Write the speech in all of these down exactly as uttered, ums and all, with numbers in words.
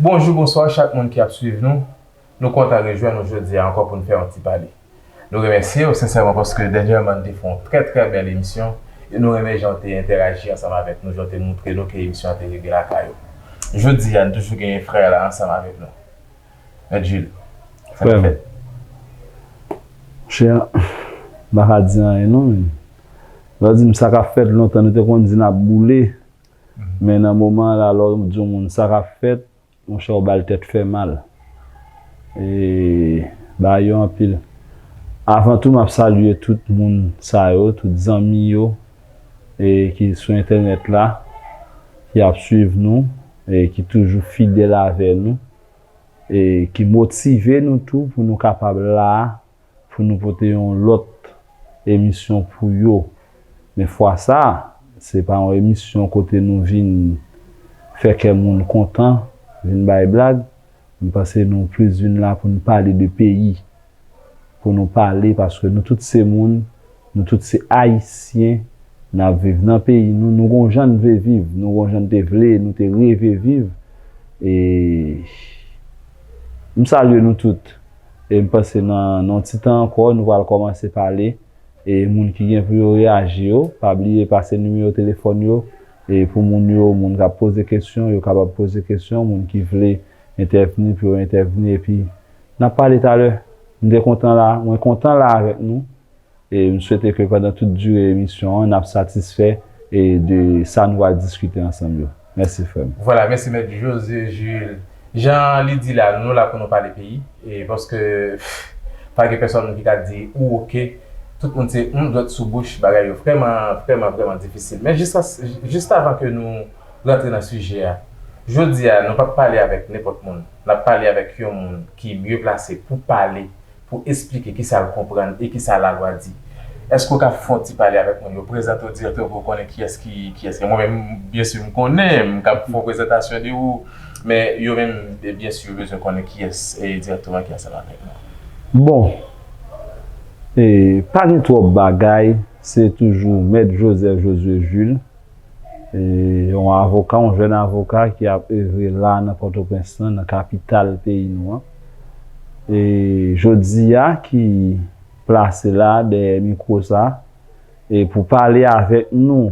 Bonjou, bonswa chak moun ki ap swiv nou. Nou kontan rejwenn nou jodi a ankò pou n fè yon ti pale. Nou remèsye w sensèman paske dènyèman n te fè yon trè, trè bèl emisyon e nou renmen jan w te entèraji ansanm avèk nou, jan w te montre nou ke emisyon an te rive lakay ou. Jodi a, n toujou genyen frè la ansanm avèk nou. Mèt Jules, sa k ap fèt? Monchè, m pa ka di anyen non, men lè w di m sa k ap fèt, lontan nou te konn di n ap boule. Men nan moman an la, lè w di yon moun sa k ap fèt, monchè, w ba l tèt fè mal. E bagay yo anpil. Avan tou, m ap salye tout moun sa yo, tout zanmi yo, e ki sou entènèt la, ki ap swiv nou, e ki toujou fidèl avè nou, e ki motive nou tou pou nou kapab la a, pou nou pote yon lòt emisyon pou yo. Men fwa sa a, se pa yon emisyon kote nou vin fè kè moun kontan, vin bay blag. M panse nou plis vin la pou n pale de peyi. Pou nou pale, paske nou tout se moun, nou tout se Ayisyen, n ap viv nan peyi nou, nou gon jan n vle viv, nou gon jan n te vle, nou te reve viv. E m salye nou tout. E m panse nan, nan yon ti tan ankò, nou pral kòmanse pale. E moun ki gen pou yo reyaji yo, pa bliye pase nimewo telefòn yo. E pou moun yo, moun k ap poze kesyon, yo kapab poze kesyon. Moun ki vle entèvni, pou yo entèvni. Epi, n ap pale talè. M te kontan la, mwen kontan la avèk nou. E m swete ke pandan tout dire emisyon an, n ap satisfè e de sa nou pral diskite ansanm yo. Mèsi, frè m. Vwala, mèsi Mèt José Jules. Jan li di la, nou la pou nou pale peyi. E paske, pff, pa gen pèsòn ki ka di ou oke. Tout moun se yon dwèt sou bouch, bagay yo vrèman, vrèman, vrèman difisil. Men jis, jis avan ke nou rantre nan sijè a, jodi a, nou p ap pale avèk nenpòt moun. N ap pale avèk yon moun ki mye plase pou pale, pou esplike kisa l konprann e kisa lalwa di. Èske w ka fè yon ti pale avèk moun yo, prezante w dirèkteman pou w konnen kiyès ki, kiyès ki. Mwen menm, byen si, m konnen, m kab fè yon prezantasyon de ou, men yo menm, byen si, yo bezwen konnen kiyès, e, dirèkteman ki ansanm avèk nou. Bon, e, pa gen twòp bagay, se toujou Mèt Joseph Josué Jules. E, yon avoka, yon jèn avoka ki ap evre la nan Pòtoprens lan, nan kapital peyi nou an. E, jodi a ki plase la dèyè mikwo sa, e pou pale avèk nou.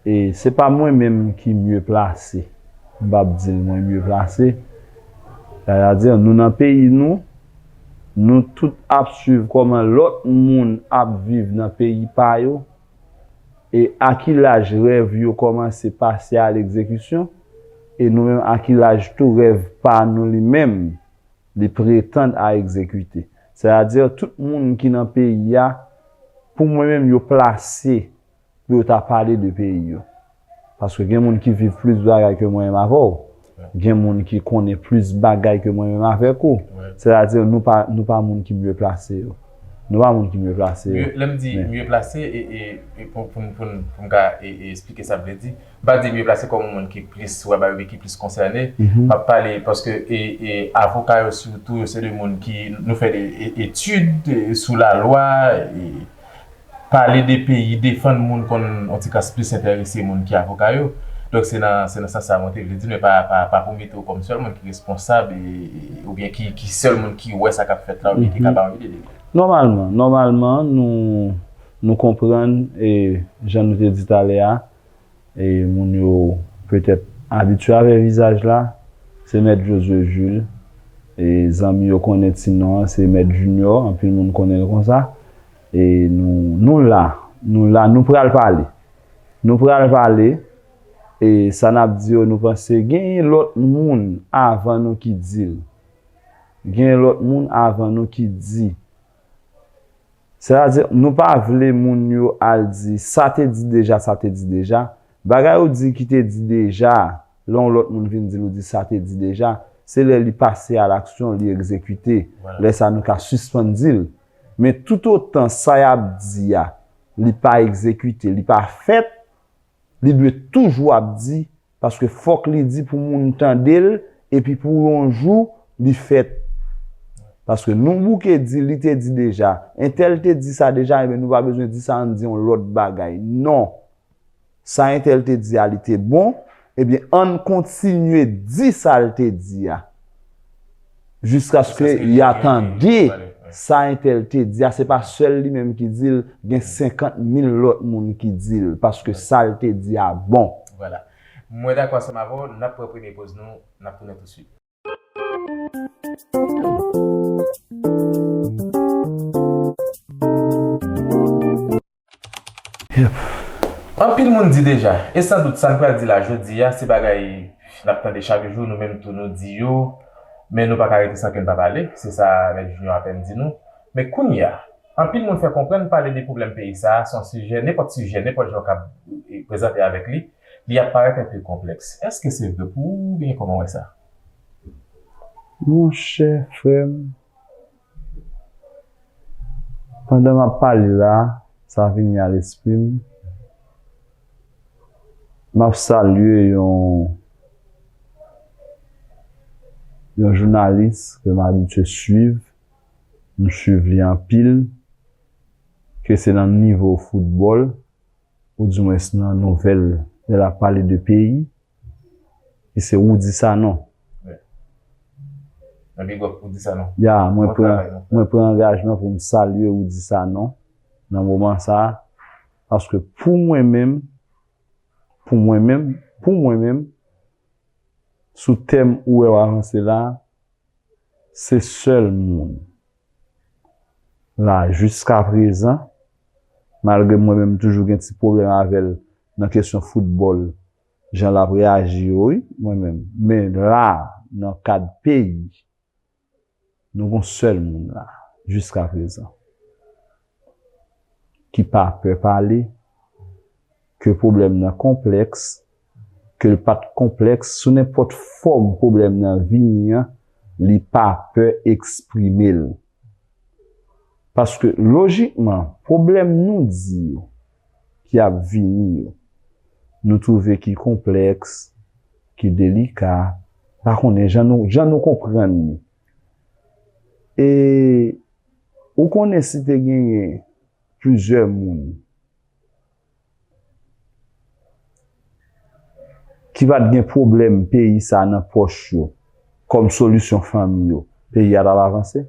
E se pa mwen menm ki mye plase. M p ap di l mwen mye plase. Sètadi, nou nan peyi nou, nou tout ap swiv kòman lòt moun ap viv nan peyi pa yo. E a ki laj rèv yo kòmanse pase a legzekisyon, e nou menm a ki laj tou rèv pa nou li menm, li pretann a egzekite. Sètadi, tout moun ki nan peyi a, pou mwen menm, yo plase pou yo ta pale de peyi yo. Paske gen moun ki viv plis bagay ke mwen menm avè w. Gen moun ki konnen plis bagay ke mwen menm avèk ou. Sètadi, nou pa, nou pa moun ki mye plase yo. Nou pa moun ki mye plase yo. Mye, lè m di mye plase, e, e, e pou, pou, pou, pou m ka, e, e, esplike sa m vle di, m pa di mye plase kòm yon moun ki plis wè bagay oubyen ki plis konsène. M ap pale paske, e, e, avoka yo sitou, yo se de moun ki, nou fè de, e, etid, e, sou lalwa, e, pale de peyi, defann moun konn yon ti kras plis enterese moun ki avoka yo. Donk, se nan, se nan sans sa mwen te vle di, men pa, pa, pa pou mete w kòm sèl moun ki responsab, e, e, oubyen ki, ki sèl moun ki wè sa k ap fèt la, oubyen ki ka ba yon ide de li. Nòmalman, nòmalman, nou, nou konprann, e, jan nou te di talè a, e moun yo petèt abitye avè vizaj la, se Mèt Josué Jules, e zanmi yo konnen ti non an, se Mèt Junior, anpil moun konnen l konsa. E nou, nou la, nou la, nou pral pale. Nou pral pale, e sa n ap di yo, nou panse genyen lòt moun avan nou ki di l. Genyen lòt moun avan nou ki di. Sètadi, nou pa vle moun yo al di, sa te di deja, sa te di deja. Bagay ou di ki te di deja, lè yon lòt moun vin di l ou di sa te di deja, se lè li pase a laksyon, li egzekite. Lè sa nou ka sispann di l. Men toutotan sa y ap di a, li pa egzekite, li pa fèt, li dwe toujou ap di, paske fòk li di pou moun tande l, epi pou yon jou li fèt. Paske nou bouke di, li te di deja, entèl te di sa deja, enben nou pa bezwen di sa, ann di yon lòt bagay. Non. Sa entèl te di a, li te bon, Ebyen, ann kontinye di sa l te di a. Jiskaske y a tande sa entèl te di a. Se pa sèl li menm ki di l, gen senkant mil lòt moun ki di l, paske sa l te di a bon. Vwala. Mwen dakò ansanm avè w, n ap pran premye poz nou, n ap tounen tousuit. Yep. Anpil moun di deja, e san dout sa n pral di la jodi a, se bagay n ap tande chak jou, nou menm tou nou di yo, men nou pa ka rete san ke n pa pale, se sa Mèt Junior apèn di nou. Men kounye a, anpil moun fè konprann pale de pwoblèm peyi sa a, se yon sijè, nenpòt sijè, nenpòt jan w ka prezante avèk li, li ap parèt enpe konplèks. Èske se vre pou ou oubyen kòman w wè sa? Monchè, frè m, pandan m ap pale la, sa vini a lespri m. M ap salye yon, yon jounalis ke m abitye swiv. M swiv li anpil, ke se nan nivo foutbòl, oudimwens nan nouvèl, lè l ap pale de peyi, ki se Roudy Sanon. Wi. Nan big up Roudy Sanon. Ya, mwen pran, mwen pran angajman pou m salye Roudy Sanon nan moman sa a, paske pou mwen menm, pou mwen menm, pou mwen menm, sou tèm ou wè w avanse la, se sèl moun la jiskaprezan, malgre mwen menm m toujou gen ti pwoblèm avè l nan kesyon foutbòl, jan l ap reyaji yo, wi, mwen menm. Men la, nan kad peyi, nou gon sèl moun la, jiskaprezan, ki pa pè pale, ke pwoblèm nan konplèks, ke l pa t konplèks, sou nenpòt fòm pwoblèm nan vini an, li pa pè eksprime l. Paske, lojikman, pwoblèm nou di yo, ki ap vini yo, nou twouve ki konplèks, ki delika, pa konnen jan nou, jan nou konprann li. E ou konnen si te genyen plizyè moun ki pa t gen pwoblèm peyi sa nan pòch yo kòm solisyon fanmi yo, peyi a t ap avanse?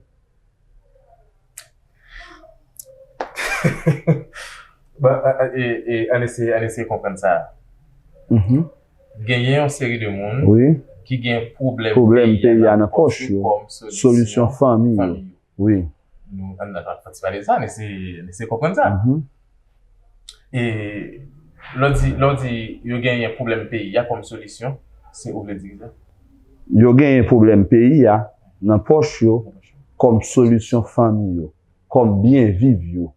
Bon, e, e, e, ann eseye, ann eseye konprann sa. Mhm. Genyen yon seri de moun wi, ki gen pwoblèm pwoblèm peyi a nan pòch yo kòm solisyon fanmi yo. Wi. Nou, ann, ann, ann fè ti pale de sa, ann eseye, ann eseye konprann sa. Mhm. E lè w di, lè w di yo genyen pwoblèm peyi a kòm solisyon, se ou vle di sa? Yo genyen pwoblèm peyi a nan pòch yo kòm solisyon fanmi yo, kòm byen viv yo.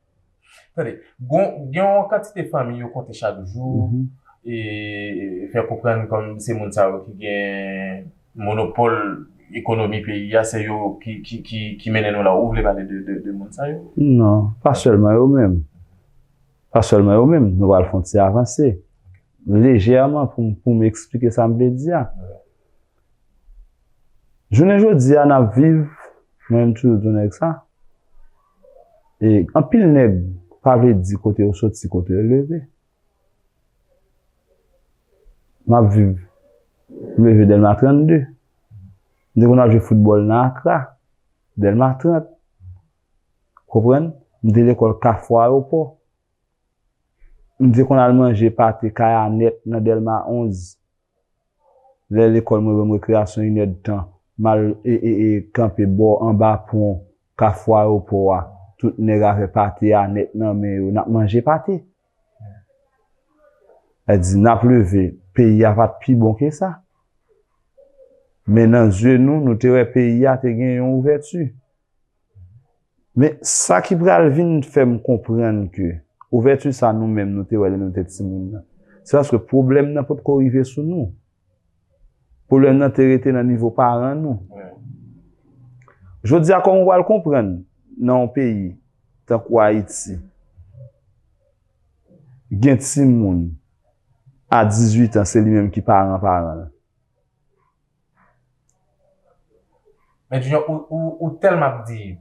Tande, gon, gen yon kantite fanmi yo konte chak jou, mhm, e fè konprann kòm se moun sa yo ki gen monopòl ekonomi peyi a, se yo ki, ki, ki, ki mennen nou la. Ou vle pale de, de, de moun sa yo? Non, pa sèlman yo menm. Pa sèlman yo menm. Nou pral fè yon ti avanse. Lejèman pou, pou m eksplike sa m vle di a. Jounen jodi a, n ap viv, mwen menm toujou di yon nèg sa. E anpil nèg pa vle di kote yo soti, kote yo leve. M ap viv, m leve Dèlma trannde. M te konn al jwe foutbòl nan Akra, Dèlma trant. Konprann? M te lekòl Kafou Ayewopò. M te konn al manje pate kay Anèt nan Dèlma onz. Lè lekòl mwen ban m rekreyasyon inèdtan, m al e, e, e, kanpe bò anba pon Kafou Ayewopò a. Tout nèg avè pate Anèt nan men yo, n ap manje pate. Sa di, n ap leve, peyi a pa t pi bon ke sa. Men nan zye nou, nou te wè peyi a te gen yon ouvèti. Men sa ki pral vin fè m konprann ke ouvèti sa nou menm nou te wè lè nou te timoun nan, se paske pwoblèm nan potko rive sou nou. Pwoblèm nan te rete nan nivo paran nou. Jodi a, kòman w pral konprann nan yon peyi tankou Ayiti, gen timoun a dizuit an, se li menm ki paran paran l? Men Junior, ou, ou, ou tèlman ap di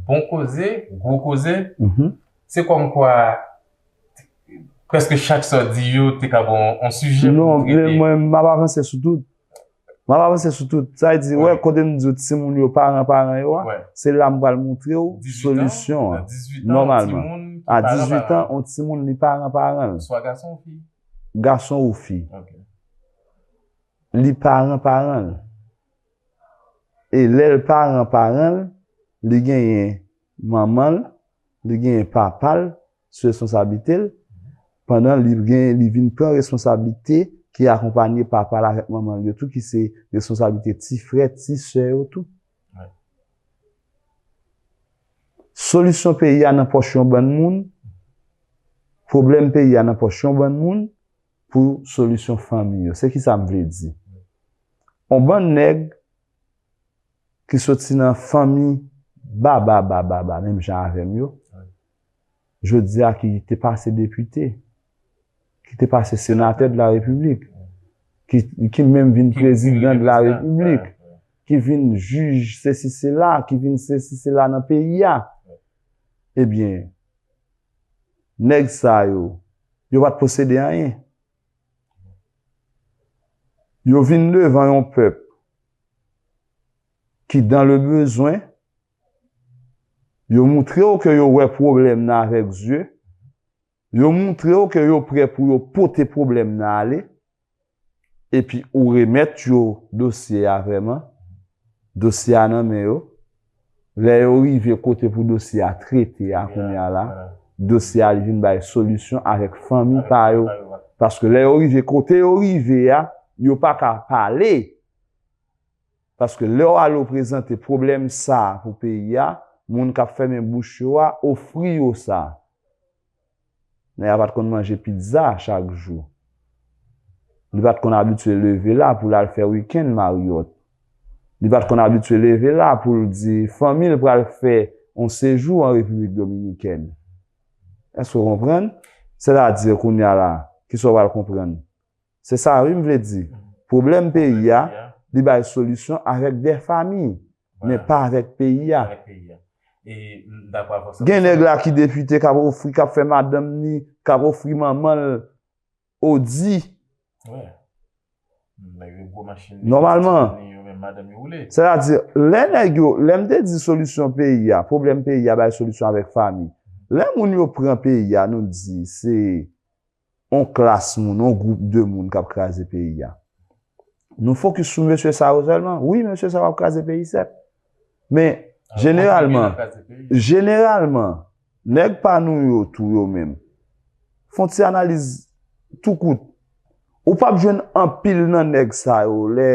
bon koze, gwo koze, mhm, se kòmkwa Prèske chak sa w di yo te ka bon on sijè pou nou trete. Non, mwen, m ap avanse sou tout. M ap avanse sou tout. Sa vle di, wè, kote m di w timoun yo, paran, paran yo a, se la m pral montre w solisyon an. Nòmalman, a dizuit an, on timoun li paran, paran l. Swa gason ou fi? Gason ou fi. Li paran, paran l. E lè l paran, paran l, li genyen manman l, li genyen papa l sou responsablite l, pandan li gen, li vin pran responsablite ki akonpanye papa l avèk manman l yo tou, ki se responsablite ti frè, ti sè yo tou. Solisyon peyi a nan pòch yon bann moun, pwoblèm peyi a nan pòch yon bann moun, pou solisyon fanmi yo. Se ki sa m vle di? On bann nèg ki soti nan fanmi baba, baba, baba, menm jan avè m yo, jodi a ki te pase depite, ki te pase senatè de la repiblik, ki, ki menm vin prezidan de la repiblik, ki vin jij sesi sela, ki vin sesi sela nan peyi a. Ebyen, nèg sa yo, yo pa t posede anyen. Yo vin devan yon pèp ki dans le besoin, yo moutre w ke yo wè pwoblèm nan avèk zye, yo moutre w ke yo prè pou yo pote pwoblèm nan ale, epi ou remèt yo dosye a vrèman, dosye a nan men yo, lè yo rive kote pou dosye a trete a kounye a la, dosye a li vin bay solisyon avèk fanmi pa yo. Paske lè yo rive kote yo rive a, yo pa ka pale. Paske lè w al ou prezante pwoblèm sa a pou peyi a, moun k ap fèmen bouch yo a ofri yo sa. Nèg la pa t konn manje pizza chak jou. Li pa t konn abitye leve la pou l al fè wikenn Marriott. Li pa t konn abitye leve la pou l di fanmi l pral fè on sejou an Repiblik Dominikèn. Èske w konprann? Sètadi, kounye a la, kisa w pral konprann? Se sa wi m vle di. Pwoblèm peyi a, li bay solisyon avèk de fanmi, men pa avèk peyi a. Gen nèg la ki depite k ap ofri, k ap fè madanm ni, k ap ofri manman l Audi. Nòmalman, sètadi, lè nèg yo, lè m te di solisyon peyi a, pwoblèm peyi a bay solisyon avèk fanmi. Lè moun yo pran peyi a, nou di se on klas moun, on gwoup de moun k ap kraze peyi a. Nou fokis sou mesye sa yo sèlman. Wi, mesye sa yo ap kraze peyi, sèt. Men, jeneralman, jeneralman, nèg pa nou yo tou yo menm, fè on ti analiz tou kout. Ou p ap jwenn anpil nan nèg sa yo, lè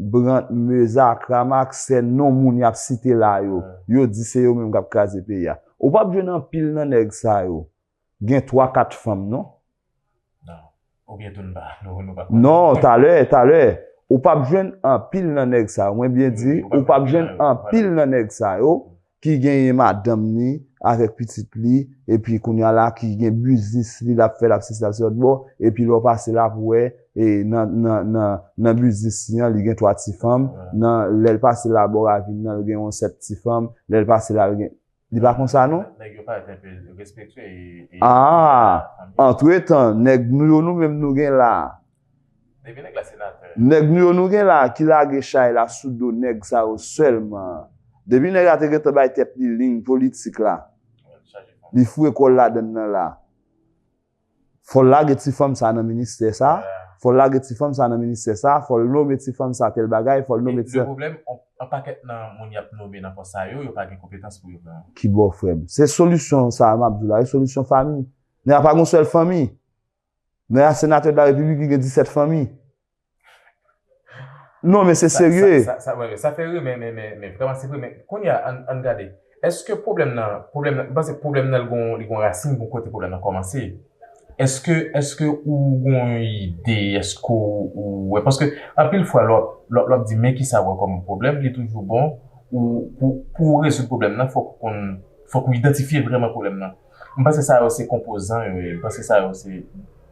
Brandt, Meza, Kramak, se non moun y ap site la yo, yo di se yo menm k ap kraze peyi a. Ou p ap jwenn anpil nan nèg sa yo gen twa, kat fanm, non? Non. Oubyen tou n pa, nou, nou pa konnen. Non, talè, talè. Ou p ap jwenn anpil nan nèg sa yo. Mwen byen di, ou p ap jwenn anpil nan nèg sa yo ki genyen madanm ni avèk pitit li, epi kounye a la ki gen biznis li, l ap fè, l ap sesi, l ap soti bò, epi lè w pase la pou wè, e nan, nan, nan, nan biznis li an, li gen twa ti fanm, nan, lè l pase la bò ravin nan, l gen yon sèt ti fanm, lè l pase la, l gen, Li pa konsa non. Nèg yo parèt enpe respektye e, e Ah, antretan, nèg nou yo nou menm nou gen la. Depi nèg la senatè. Nèg nou yo nou gen la ki lage chay la sou do nèg sa yo sèlman. Depi nèg la te gentan bay tèt li liy politik la. Li foure kò l ladann nan la. Fò l lage ti fanm sa nan ministè sa, fò l lage ti fanm sa nan ministè sa, fò l nome ti fanm sa tèl bagay, fò l nome ti fanm. Men pwoblèm, on, on pakèt nan moun y ap nome nan pòs sa yo, yo pa gen konpetans pou yo pran. Kibò frè m? Se solisyon sa a m ap di w la, se solisyon fanmi. Nèg la pa gen yon sèl fanmi. Nèg la senatè de la repiblik, li gen disèt fanmi. Non, men se serye. Sa, sa, sa, sa, wè, sa fè ri, men, men, men, men vrèman se vre, men kounye a, ann, ann gade. Èske pwoblèm nan, pwoblèm nan, m panse pwoblèm nan li gon, li gon rasin, gon kote pwoblèm nan kòmanse. Èske, èske ou gon ide, èske ou, ou wè, paske anpil fwa lè w ap, lè w ap, lè w ap di men kisa w wè kòm pwoblèm, li toujou bon, ou, pou, pou w rezoud pwoblèm nan, fòk ou konn, fòk ou idantifye vrèman pwoblèm nan. M panse sa yo se konpozan yo ye. M panse sa yo se.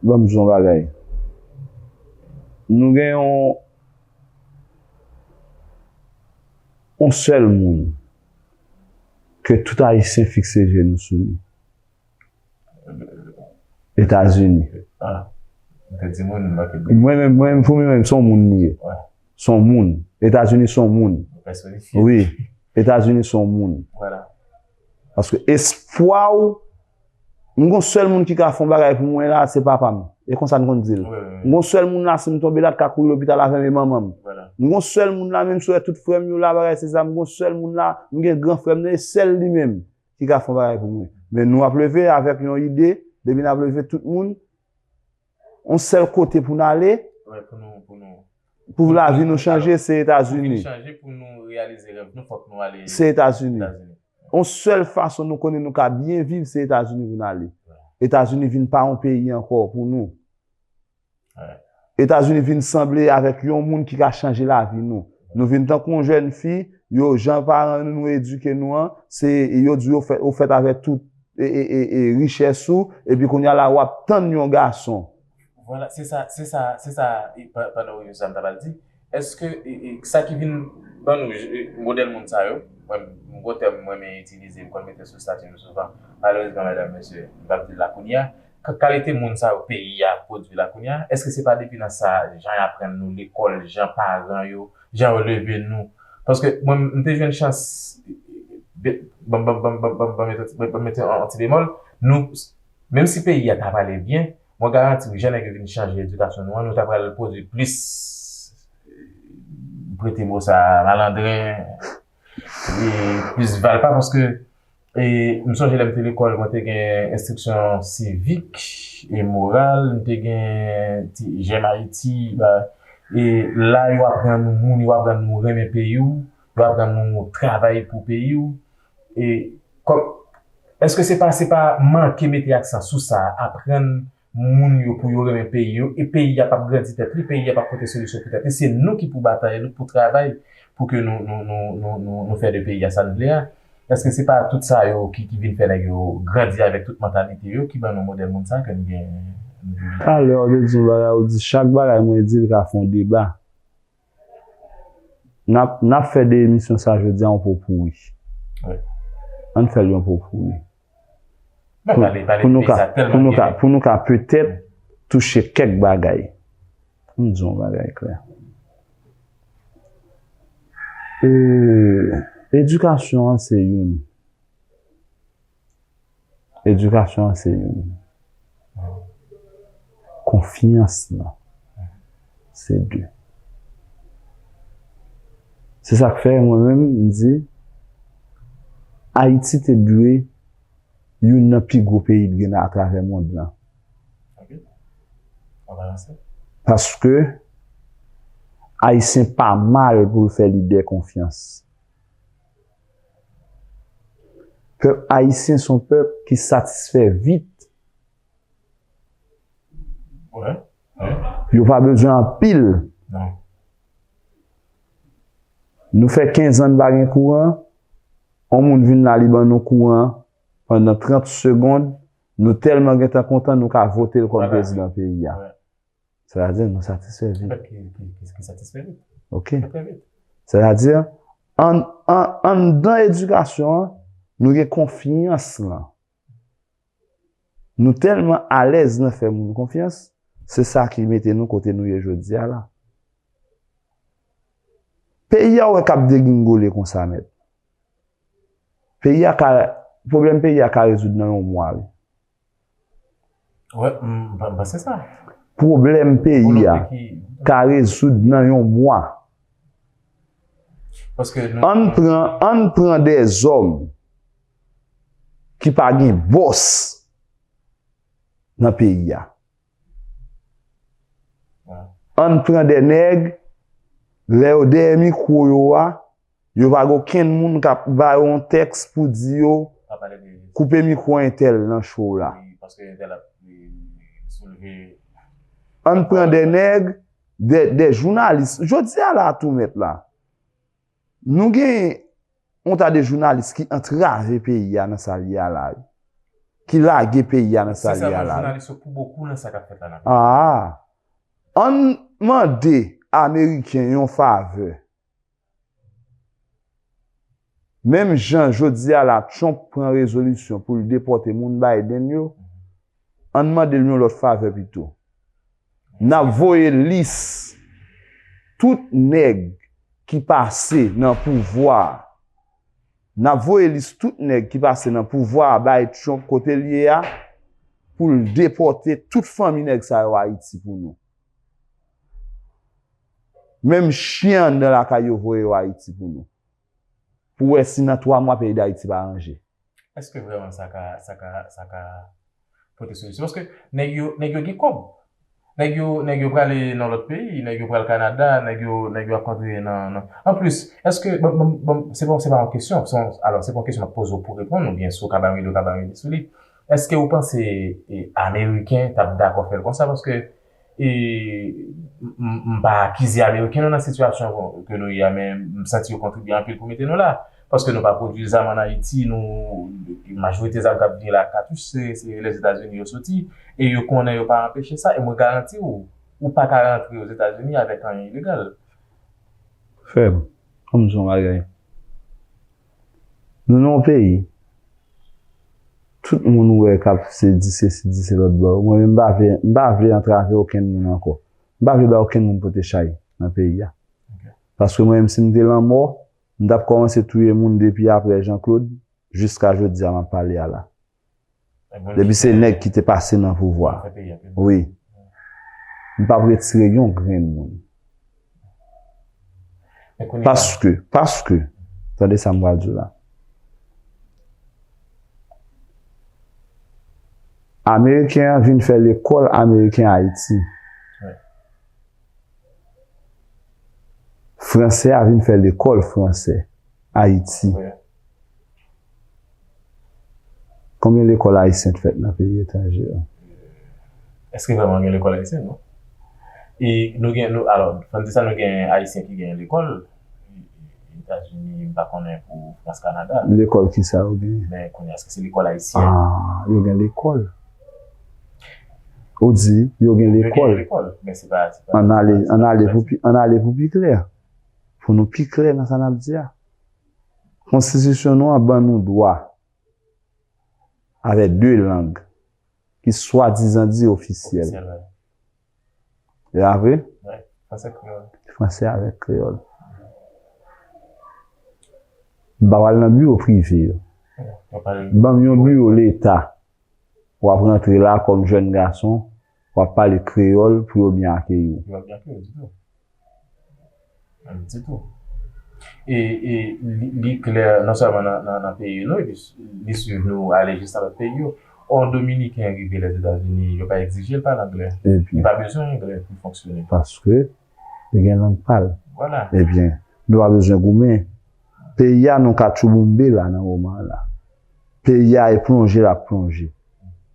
Ban m di w yon bagay. Nou gen yon, yon sèl moun ke tout Ayisyen fikse je nou sou li. Etazini. Ah, mwen te di moun, mwen te di. Mwen menm, mwen menm, pou mwen menm, se yon moun li ye. Wè. Se yon moun. Etazini se yon moun. Mwen pèsonifye. Wi. Etazini se yon moun. Vwala. Paske espwa w, m gon sèl moun ki ka fè yon bagay pou mwen la, se papa m. E konsa n konn di l. Wi, wi, wi. M gon sèl moun la, si m tonbe la, k ka kouri lopital avè m, e manman m. Vwala. M gon sèl moun la, menm si w wè tout frè m yo la, bagay se sa, m gon sèl moun la, m gen gran frè m nan, e sèl li menm ki ka fè yon bagay pou mwen. Men nou ap leve avèk yon ide, depi n ap leve tout moun, yon sèl kote pou n ale, Wè, pou nou, pou nou. Pou lavi nou chanje, se Pou vin Etazini. Chanje, pou nou reyalize rèv nou, fòk nou ale Se Etazini. Etazini. Yon sèl fason nou konnen nou ka byen viv, se Etazini pou n ale. Etazini vin pa yon peyi ankò pou nou. Wè. Etazini vin sanble avèk yon moun ki ka chanje lavi nou. Nou vin tankou yon jèn fi, yo, jan paran nou edike nou an, se yo di yo fèt, ou fèt avèk tout e, e, e, e richès ou, epi kounye a la w ap tann yon gason. Vwala, se sa, se sa, se sa, e, pa- pandan w sa m ta pral di. Èske e, e, sa ki vin ban nou e, modèl moun sa yo, mwen, m gon tèm mwen renmen itilize, m konn mete sou estati nou souvan. Malerezman, medam, mesye, m p ap di l la kounye a. Ka- Kalite moun sa yo peyi a pwodui la kounye a, èske se pa depi nan sa, jan y aprann nou lekòl, jan paran yo, jan yo leve nou? Paske mwen, m te jwenn chans, ban m mete yon ti bemòl, nou, menm si peyi a ta prale byen, mwen garanti w, jan nèg yo vin chanje edikasyon nou an, nou ta pral pwodui plis, prete mo sa, malandren, e plis valpa, paske e, m sonje lè m te lekòl, mwen te gen enstriksyon sivik e moral, m te gen ti J'aime Haïti, ba, e la yo aprann nou moun, yo aprann nou renmen peyi w, yo aprann nou travay pou peyi w. E kòm, èske se pa, se pa manke mete aksan sou sa, aprann moun yo pou yo renmen peyi yo, e peyi a p ap grandi tèt li, peyi a p ap pote solisyon pou tèt li. Se nou ki pou batay, nou pou travay pou ke nou, nou, nou, nou, nou, nou fè de peyi a sa n vle a. Èske se pa tout sa yo ki, ki vin fè nèg yo grandi avèk tout mantalite yo ki ban nou modèl moun sa ke n gen? Talè w te di yon bagay, ou di chak bagay mwen di l ka fè yon deba. N ap, n ap fè de emisyon sa jodi a yon popouri. Wi. Ann fè l yon popouri. Bon, pale, pale Pou nou de ka, sa pou tèlman nou ka, gen. Pou nou ka petèt touche kèk bagay. M di yon bagay klè. E, edikasyon an se youn. Edikasyon an se youn. Konfyans lan se de. Se sa k fè mwen menm m di Ayiti te dwe youn nan pi gwo peyi t gen atravè mond lan. Ok. An balanse. Paske Ayisyen pa mal pou l fè lidè konfyans. Pèp ayisyen se yon pèp ki satisfè vit. Wi. Yo pa bezwen anpil. Non. Nou fè kenz an n pa gen kouran, yon moun vin la li ban nou kouran pandan trant segonn, nou tèlman gentan kontan nou ka vote l kòm Vwala. Prezidan peyi a. Wi. Sètadi nou satisfè vit. Pèp ki, ki, ki, ki satisfè vit. Ok. Satisfè vit. Sètadi an, an, anndan edikasyon an, nou gen konfyans lan. Nou tèlman alèz nan fè moun konfyans, se sa ki mete nou kote nou ye jodi a la. Peyi a w wè k ap degingole konsa mèt. Peyi a ka, pwoblèm peyi a ka rezoud nan yon mwa wi. Wè, m, m, m panse sa. Pwoblèm peyi a Volonte ki ka rezoud nan yon mwa. Paske nou Ann pran, ann pran de zòm ki pa gen bòs nan peyi a. Ann pran de nèg, lè yo dèyè mikwo yo a, yo pa gen okenn moun k ap ba yo yon tèks pou di yo koupe mikwo entèl nan show la. Paske entèl ap souleve. Ann pran de nèg, de, de jounalis. Jodi a la tou mèt la. Nou gen yon ta de jounalis ki antrave peyi a nan sa l ye a la. Ki lage peyi a nan sa l ye a la. Jounalis yo pou bokou nan sa k ap fèt la nan. Ah. Ann mande Ameriken yon favè. Menm jan jodi a la Trump pran rezolisyon pou l depòte moun Biden yo, Ann mande l yon lòt favè pito. N ap voye lis tout nèg ki pase nan pouvwa a. N ap voye lis tout nèg ki pase nan pouvwa a bay Trump kote l ye a, pou l depòte tout fanmi nèg sa yo Ayiti pou nou. Menm chen anndan lakay yo voye yo Ayiti pou nou. Pou wè si nan twa mwa peyi Dayiti pa ranje. Èske vrèman sa ka, sa ka, sa ka pote solisyon? Paske nèg yo, nèg yo gen kòb. Nèg yo, nèg yo prale nan lòt peyi, nèg yo pral Kanada, nèg yo, nèg yo ap kontre nan, nan. Anplis, èske, bon, bon, bon, se bon, se pa yon kesyon, se yon, alò, se pa yon kesyon m ap poze w pou reponn, oubyen si w ka ba m ide, w ka ba m ide sou li. Èske w panse e, Ameriken t ap dakò fè l konsa? Paske e, m, m, m pa akize Ameriken non nan sitiyasyon ke nou ye a, men m santi yo kontribye anpil pou mete nou la. Paske nou pa pwodui zam ann Ayiti, nou, majorite zam k ap vini la, katouch, se, se Lèzetazini yo soti, e yo konnen yo pa anpeche sa, e mwen garanti w, ou pa ka rantre Ozetazini avèk anyen ilegal. Frè m, ann di w yon bagay. Nou nan yon peyi, tout moun ou wè k ap se di sesi, di se lòt bò. Mwen menm, m pa vle, m pa vle antrave okenn moun ankò. M pa vle bay okenn moun pote chay nan peyi a. Paske mwen menm, si m te lanmò, m t ap kòmanse touye moun depi apre Jean Claude, jiska jodi a m ap pale a la. Depi se nèg ki te pase nan pouvwa. Wi. M p ap retire yon grenn moun. Paske, paske, tande sa m pral di w la. Ameriken an vin fè lekòl ameriken Ayiti. Fransè a vin fè lekòl fransè Ayiti. Konbyen lekòl ayisyen t fèt nan peyi etranje yo? Èske vrèman gen lekòl ayisyen, non? E nou gen, nou, alò, fò n di sa, nou gen ayisyen ki gen lekòl Etazini, m pa konnen pou Frans, Kanada. Lekòl kisa yo genyen? Men kounye a, èske se lekòl ayisyen? Ah, yo gen lekòl. Ou di, yo gen lekòl. Yo gen lekòl, men se pa, se pa. Ann ale, ann ale pou pi, ann ale pou pi klè. Pou nou pi klè nan sa n ap di a. Konstitisyon nou an ban nou dwa avè de lang ki swadizan di ofisyèl. Ofisyèl, wi. E a vre? Wi, fransè kreyòl. Fransè avèk kreyòl. M pa pral nan biwo prive yo. Ban m yon biwo leta. W ap rantre la kòm jèn gason, w ap pale kreyòl pou yo byen akeyi w. Yo pa byen akeyi w ditou. Ditou. E, e li, li klè non sèlman nan, nan, nan peyi nou, epi li swiv nou ale jis nan lòt peyi yo. Yon Dominiken rive Lèzetazini, yo pa egzije l pale anglè. Li pa bezwen anglè pou l fonksyone. Paske li gen lang pa l. Vwala. Ebyen, nou pa bezwen goumen. Peyi a nou ka tchouboumbe la nan moman an la. Peyi a e plonje l ap plonje.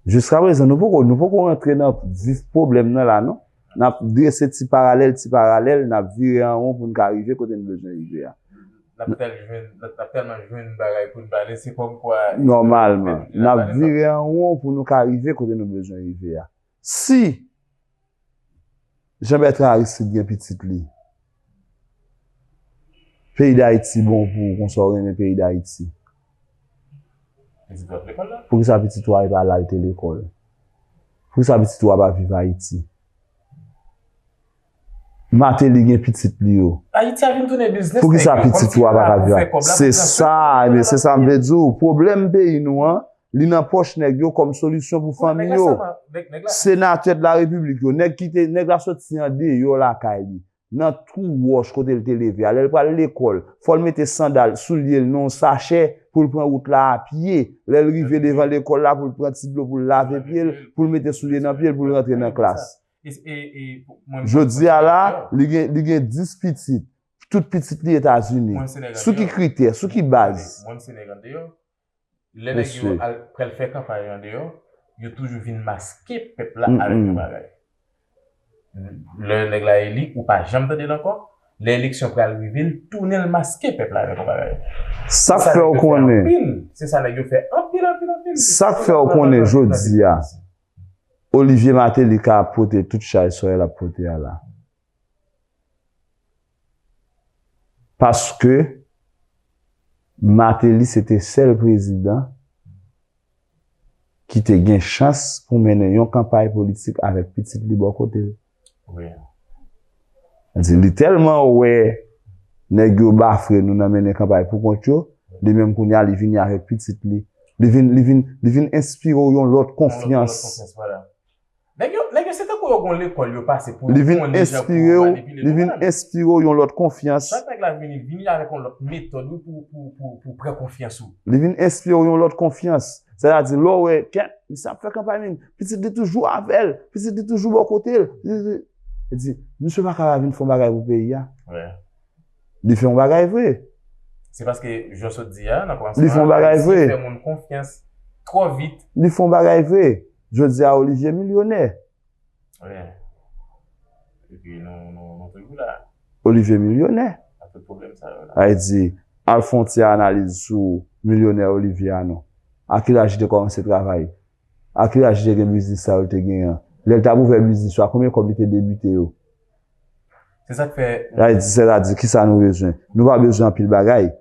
Jiskaprezan, nou poko, nou poko rantre nan vif pwoblèm nan la, non. N ap drese ti paralèl, ti paralèl, n ap vire an won pou n ka rive kote n bezwen rive a. N ap tèl jwenn, n ap tèlman jwenn bagay pou n pale, se kòmkwa. Nòmalman. N ap vire an won pou nou ka rive kote nou bezwen rive a. Si Jean Bertrand Aristide gen pitit li, peyi Dayiti bon pou ou konsa w renmen peyi Dayiti. Poukisa pitit ou a pa al te lekòl? Poukisa pitit ou a pa viv Ayiti? Martelly gen pitit li yo. Ayiti a vin tounen biznis. Poukisa pitit ou a pa ka viv Ayiti? Se sa, ebyen se sa m vle di w. Pwoblèm peyi nou an, li nan pòch nèg yo kòm solisyon pou fanmi yo. Senatè de la repiblik yo, nèg ki te, nèg la soti andeyò lakay li, nan twou wòch kote l te leve a, lè l pral lekòl, fò l mete sandal, soulye l nan yon sachè pou l pran wout la a pye. Lè l rive devan lekòl la pou l pran ti dlo pou l lave pye l, pou l mete soulye nan pye l pou l rantre nan klas. Jodi a la, li gen, li gen dis pitit. Tout pitit li Etazini. Sou ki kritè, sou ki baz? Lè nèg yo al pral fè kanpay andeyò, yo toujou vin maske pèp la avèk yon bagay. Lè nèg la eli, ou pa janm tande l ankò. Lè eleksyon pral rive, l tounen l maske pèp la avèk yon bagay. Sa k fè w konnen. Se sa nèg yo fè anpil, anpil, anpil. Sa k fè w konnen jodi a, Olivier Martelly ka ap pote tout chay sa l ap pote a la. Paske Martelly se te sèl prezidan ki te gen chans pou mennen yon kanpay politik avèk pitit li bò kote l. Wi. Li di, li tèlman wè nèg yo bafre nou nan mennen kanpay pou kont yo, li menm kounye a, li vini avèk pitit li. Li vin, li vin, li vin enspire w yon lòt konfyans. Yon lòt konfyans, vwala. Nèg yo, nèg yo se tankou yo gon lekòl yo pase pou yo konnen jan pou yo manipile nou menm. Li vin enspire w yon lòt konfyans. Chak nèg la vini, vini avèk yon lòt metòd wi, pou, pou, pou, pou pran konfyans ou. Li vin enspire w yon lòt konfyans. Sètadi, lè w wè, kè, misye ap fè kanpay, men pitit li toujou avè l, pitit li toujou bò kote l. Li di, misye pa ka pa vin fè yon bagay pou peyi a. Wi. Li fè yon bagay vre. Se paske, jan w sot di a, nan kòmansman an, Ayisyen fè moun konfyans twò vit. Li fè yon bagay vre. Jodi a, Olivier milyonè. Wi. Epi nou, nou, nou toujou la. Olivier milyonè. Ak tout pwoblèm sa yo la. Sa vle di, al fè yon ti analiz sou milyonè Olivier a non. A ki laj li te kòmanse travay? A ki laj li te gen biznis sa yo li te genyen an? Lè l t ap ouvè biznis yo a, konbyen kòb li te debite yo? Se sa k fè. Sa vle di, sètadi, kisa nou bezwen? Nou pa bezwen anpil bagay.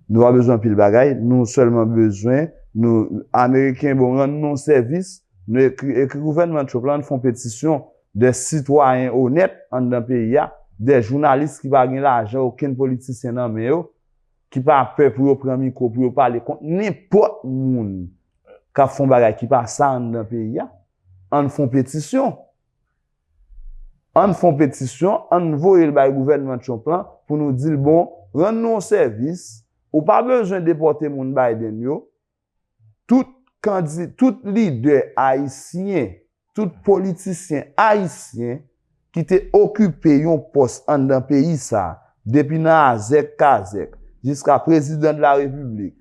Nou pa bezwen anpil bagay. Nou sèlman bezwen, nou, Ameriken, bon, rann nou sèvis. Nou ekri, ekri gouvènman Trump la, nou fè yon petisyon de sitwayen onèt anndan peyi a, de jounalis ki pa gen lajan okenn politisyen nan men yo, ki pa pè pou yo pran mikwo, pou yo pale kont nenpòt moun k ap fè yon bagay ki pa sa anndan peyi a. Ann fè yon petisyon. Ann fè yon petisyon, ann voye l bay gouvènman Trump lan pou nou di l, bon, rann nou yon sèvis, ou pa bezwen depòte moun Biden yo. Tout kandi-, tout lidè ayisyen, tout politisyen ayisyen ki te okipe yon pòs anndan peyi sa, depi nan azèk kazèk jiska prezidan de la repiblik,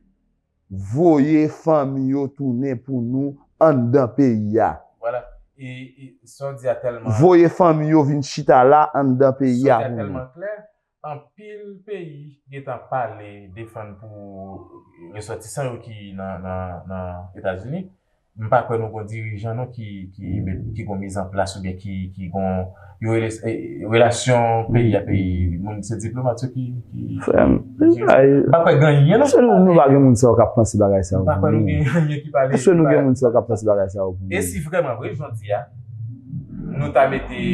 voye fanmi yo tounen pou nou anndan peyi a. Vwala. E, e, sa w di a tèlman. Voye fanmi yo vin chita la anndan peyi a pou nou. Sa w di a tèlman klè. Anpil peyi gentan pale, defann pou resòtisan yo ki nan, nan, nan Etazini. M pa kwè nou gon dirijan non ki, ki, ki gon mizanplas oubyen ki, ki gon, yo rele, eh, relasyon peyi a peyi. Moun se diplomat yo ki, ki, frè m, ki jere sa. M pa kwè gen anyen non. Èske nou, nou pa gen moun sa yo k ap panse bagay sa yo pou nou? M pa kwè nou gen anyen ki pale. Èske nou gen moun sa yo k ap panse bagay sa yo pou nou? E si vrèman vre, jan w di a, nou ta mete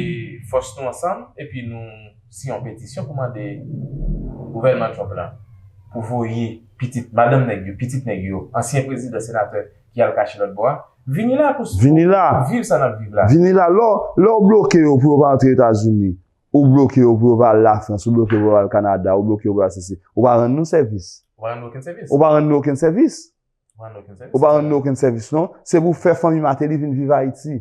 fòs nou ansanm, epi nou siyen yon petisyon pou mande gouvènman Trump lan pou voye pitit, madanm nèg yo, pitit nèg yo, ansyen prezidan, senatè ki al kache lòt bò a, vini la pou, vini la, pou viv sa n ap viv la. Vini la. Lè w, lè w bloke yo pou yo pa antre Etazini, ou bloke yo pou yo pa al Lafrans, ou bloke yo pou yo pa al Kanada, ou bloke yo pou yo al sesi, ou pa rann nou sèvis. Ou pa rann nou okenn sèvis. Ou pa rann nou okenn sèvis. Ou pa rann nou okenn sèvis. Ou pa rann nou okenn sèvis, non. Se pou fè fanmi Martelly vin viv Ayiti.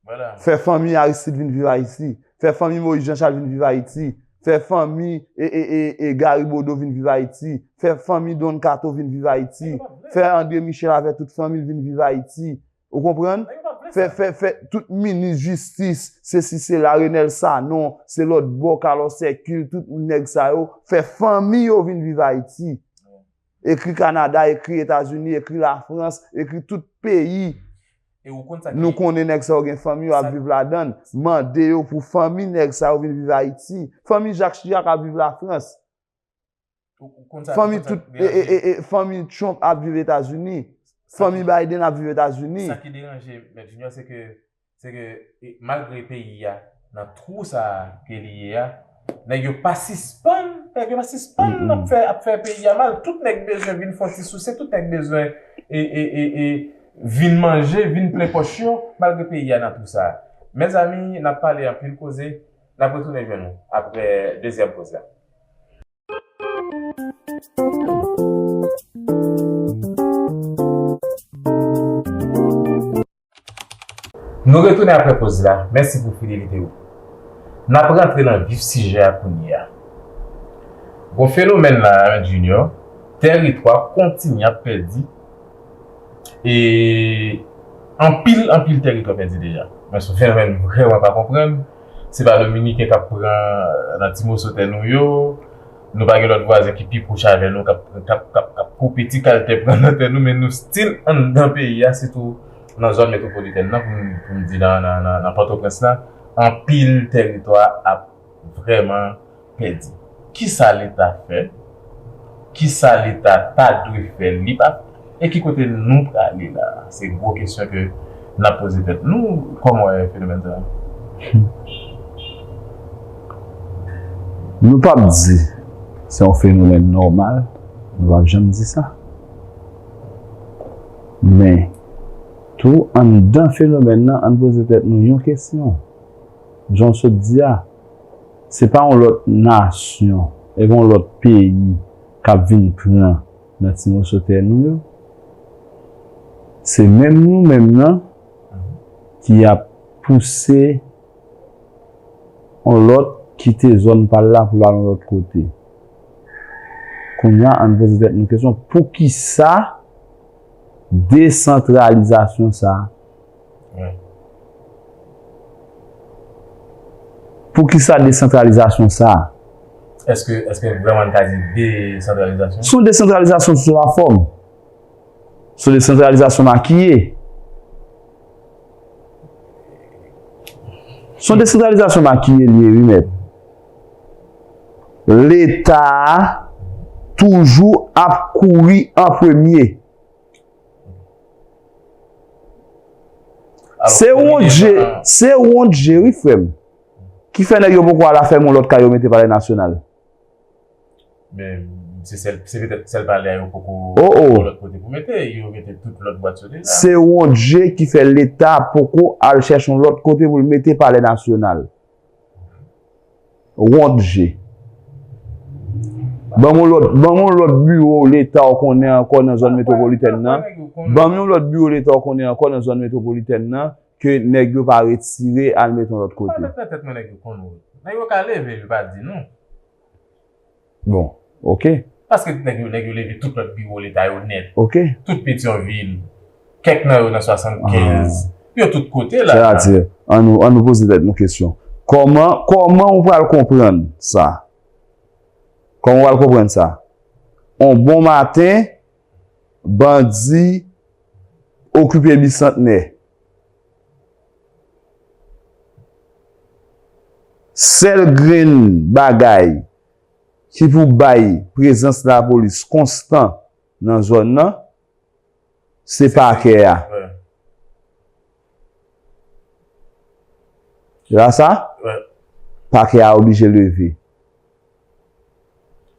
Vwala. Fè fanmi Aristide vin viv Ayiti. Fè fanmi Moïse Jean Charles vin viv Ayiti. Fè fanmi e, e, e, e Gary Bodeau vin viv Ayiti. Fè fanmi Don Kato vin viv Ayiti. Nèg yo pa vle. Fè André Michel avèk tout fanmi l vin viv Ayiti. Ou konprann? Nèg yo pa vle sa. Fè, fè, fè tout minis jistis, sesi, sela, Renel Sanon, se lòt bò, Carlos Hercule, tout nèg sa yo, fè fanmi yo vin viv Ayiti. Ekri Kanada, ekri Etazini, ekri Lafrans, ekri tout peyi. E ou konn sa ki... Nou konnen nèg sa yo gen fanmi yo ap viv ladan l. Mande yo pou fanmi nèg sa yo vin viv Ayiti. Fanmi Jacques Chirac ap viv Lafrans. Ou, ou konn sa, fanmi tout, e, e, e, e, fanmi Trump ap viv Etazini. Fanmi Biden ap viv Etazini. Sa ki deranje Mèt Junior, se ke, se ke, e, malgre peyi a nan twou sa a ke li ye a, nèg yo pa sispann, nèg yo pa sispann ap fè, ap fè peyi a mal. Tout nèg bezwen vin fè yon ti souse, tout nèg bezwen, e, e, e, e, vin manje, vin plen pòch yo, malgre peyi a nan twou sa a. Mezanmi, n ap pale anpil koze, n ap retounen jwenn nou apre dezyèm poz la. Nou retounen apre poz la. Mèsi pou fidelite ou. N ap rantre nan vif sijè a kounye a. Gon fenomèn la, Junior, tèritwa kontinye ap pèdi. E anpil, anpil tèritwa pèdi deja. Men se yon fenomèn vrèman pa konprann. Se pa Dominiken k ap pran nan ti moso tè nou yo. Nou pa gen lòt vwazen ki pi pwòch avè nou k ap, k ap, k ap, k ap koupe ti kal tè pran nan tè nou, men nou still anndan peyi a, sitou nan zòn metwopolitèn nan, pou m, pou m di nan, nan, nan, nan Pòtoprens la, anpil tèritwa ap vrèman pèdi. Kisa Leta fè? Kisa Leta ta dwe fè, li pa fè? E ki kote nou prale la? Se gwo kesyon ke n ap poze tèt nou. Kòman w wè fenomèn sa a? Nou p ap di se yon fenomèn nòmal, nou p ap janm di sa. Men, tou anndan fenomèn nan, ann poze tèt nou yon kesyon. Jan w sot di a, se pa yon lòt nasyon, e pa yon lòt peyi k ap vin pran nan ti moso tè nou yo. Se menm nou menm nan ki ap pouse yon lòt kite zòn pa l la pou l al yon lòt kote. Kounye a, ann poze tèt nou kesyon, poukisa desantralizasyon sa a? Poukisa desantralizasyon sa a? Èske, èske vrèman n ka di desantralizasyon? Se yon desantralizasyon sou la fòm. Se yon desantralizasyon makiye. Se yon desantralizasyon makiye li ye, wi, mèt. Leta a toujou ap kouri an premye. Se wont je, se wont je, wi, frè m. Ki fè nèg yo poko al afèm yon lòt kay yo mete Palè Nasyonal? Men se sèl, se petèt sèl palè a yo poko gen yon lòt kote pou mete, yo mete tout lòt bwat yo deja. Se wont je ki fè Leta poko al chèche yon lòt kote pou l mete Palè Nasyonal. Wont je. Ban m yon lòt, ban m yon lòt biwo Leta w konnen ankò nan zòn metwopolitèn nan. Ban m yon lòt biwo Leta w konnen ankò nan zòn metwopolitèn nan ke nèg yo pa retire al mete yon lòt kote. Pa met nan tèt mwen nèg yo konn wout. Nèg yo ka leve, yo pa di nou. Bon, ok. Paske nèg yo, nèg yo leve tout lòt biwo Leta yo nèt. Ok. Tout Petyonvil, kèk nan yo nan swasannkenz, yo tout kote la. Sètadi, ann nou, ann nou poze tèt nou kesyon. Kòman, kòman ou pral konprann sa? Kòman ou pral konprann sa? On bon maten, bandi okipe Bisantnè. Sèl grenn bagay ki pou bay prezans lapolis konstan nan zòn nan, se pakè a. La sa, pakè a oblije leve.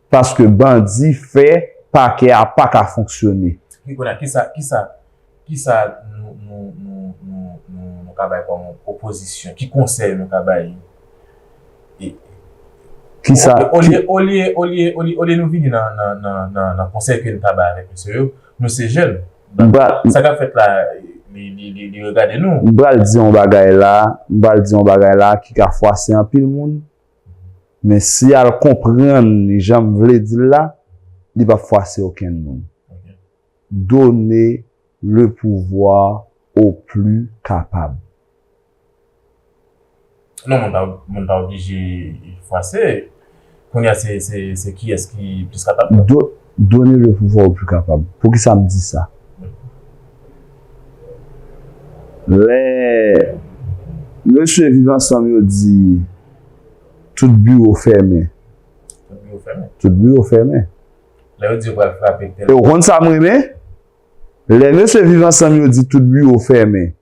Paske bandi fè pakè a pa ka fonksyone. Kounye a, kisa, kisa, kisa nou, nou, nou, nou, nou, nou ka bay kòm opozisyon? Ki konsèy nou ka bay? Kisa? Olye, olye, olye, olye, olye nou vini nan, nan, nan, nan, nan konsèy ke nou ka bay avèk mesye yo, nou se jèn. Donk, sa k ap fèt la, li, li, li, li regade nou. M pral di yon bagay la, m pral di yon bagay la ki ka fwase anpil moun. Men si y al konprann li jan m vle di l la, li p ap fwase okenn moun. Donner le pouvoir au plus capable. Non, moun pa, moun pa oblije fwase. Kounye a, se, se, se kiyès ki plis kapab? Do, donner le pouvoir au plus capable. Poukisa m di sa? Lè mesye Viv Ansanm yo di tout biwo fèmen. Tout biwo fèmen. Tout biwo fèmen. Lè yo di yo pral frape tèl. E w konn sa m renmen? Lè mesye Viv Ansanm yo di tout biwo fèmen,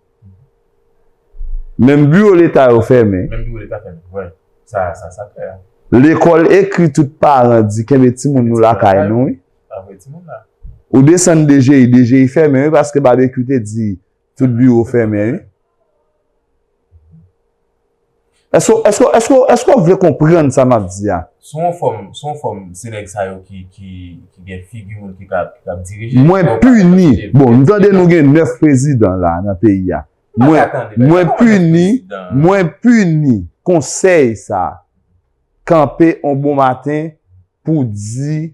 menm biwo Leta yo fèmen. Menm biwo Leta fèmen, wi. Sa, sa, sa klè. Lekòl ekri tout paran di kenbe timoun nou lakay nou, wi. Pa voye timoun la. Ou desann DGI, DGI fèmen, wi, paske Babekyou te di tout biwo fèmen, wi. Èske, èske, èske, èske w vle konprann sa m ap di a? Sou yon fòm, sou yon fòm, se nèg sa yo ki, ki, ki gen figi moun ki ka, ki ka dirije. Mwen pini. Bon, m tande nou gen nèf prezidan la nan peyi a. Mwen, mwen pini, mwen pini konsèy sa. Kanpe on bon maten, pou di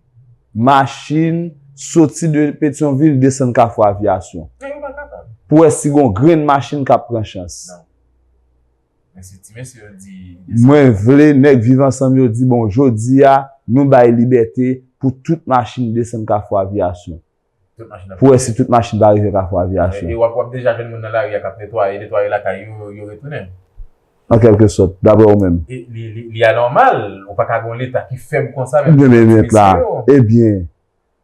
machin soti de Petyonvil desann Kafou Avyasyon. Pou wè si gon grenn machin k ap pran chans. Mwen vle nèg Viv Ansanm yo di, bon, jodi a, nou bay libète pou tout machin desann Kafou Avyasyon. Pou wè si tout machin pa rive Kafou Avyasyon. E w ap, w ap deja jwenn moun nan lari a k ap netwaye, netwaye lakay yo, yo retounen. An kèlke sòt, daprè ou menm. E li, li, li anòmal, ou pa ka gen yon Leta ki fèb konsa menm. Ebyen, mèt la, ebyen,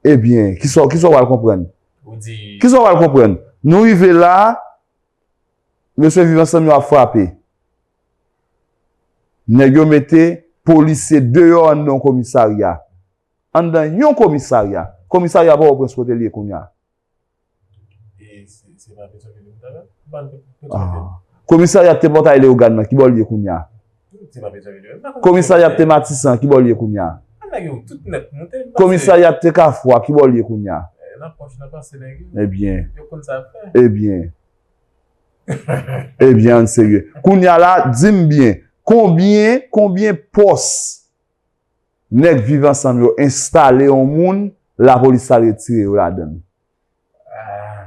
ebyen, kisa, kisa w pral konprann? Kisa w pral konprann? Nou rive la, mesye Viv Ansanm yo ap frape. Nèg yo mete polisye deyò anndan yon komisarya. Anndan yon komisarya. Komisarya Pòtoprens kote l ye kounye a? E se, se pa Petyonvil yo t ap pale? Ban Petyonvil. Ah. Komisarya te Pòtay Leyogàn nan, ki bò l ye kounye a? Se pa Petyonvil yo. M pa konn Komisarya te Matisan, ki bò l ye kounye a? Ah, nèg yo tout nèt moute, m panse. Komisarya te Kafou a, ki bò l ye kounye a? Eh, nan pòch nan panse nèg yo. Ebyen. Yo konn sa fè. Ebyen. Ebyen, ann serye. Kounye a la, di m byen, konbyen, konbyen pòs nèg Viv Ansanm yo enstale yon moun, lapolis al retire yo ladan l? Ah.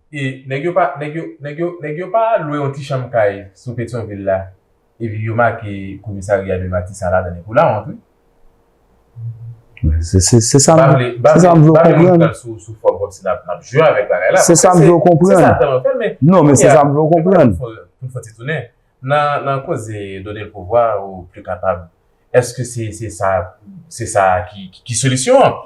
E nèg yo pa, nèg yo, nèg yo, nèg yo pa lwe yon ti chanm kay sou Petyonvil la, epi yo make komisarya de Matisan ladan l pou lawont, wi. Se, se, se sa m, se sa m vle w konprann. Sou, sou fòm kòmsi n ap, n ap jwe avèk bagay la. Se sa m vle w konprann. Non, men se sa m vle w konprann. Pou n fè ti tounen. Nan, nan koze donner le pouvoir ou plus capable, èske se, se sa, se sa ki, ki, ki solisyon an?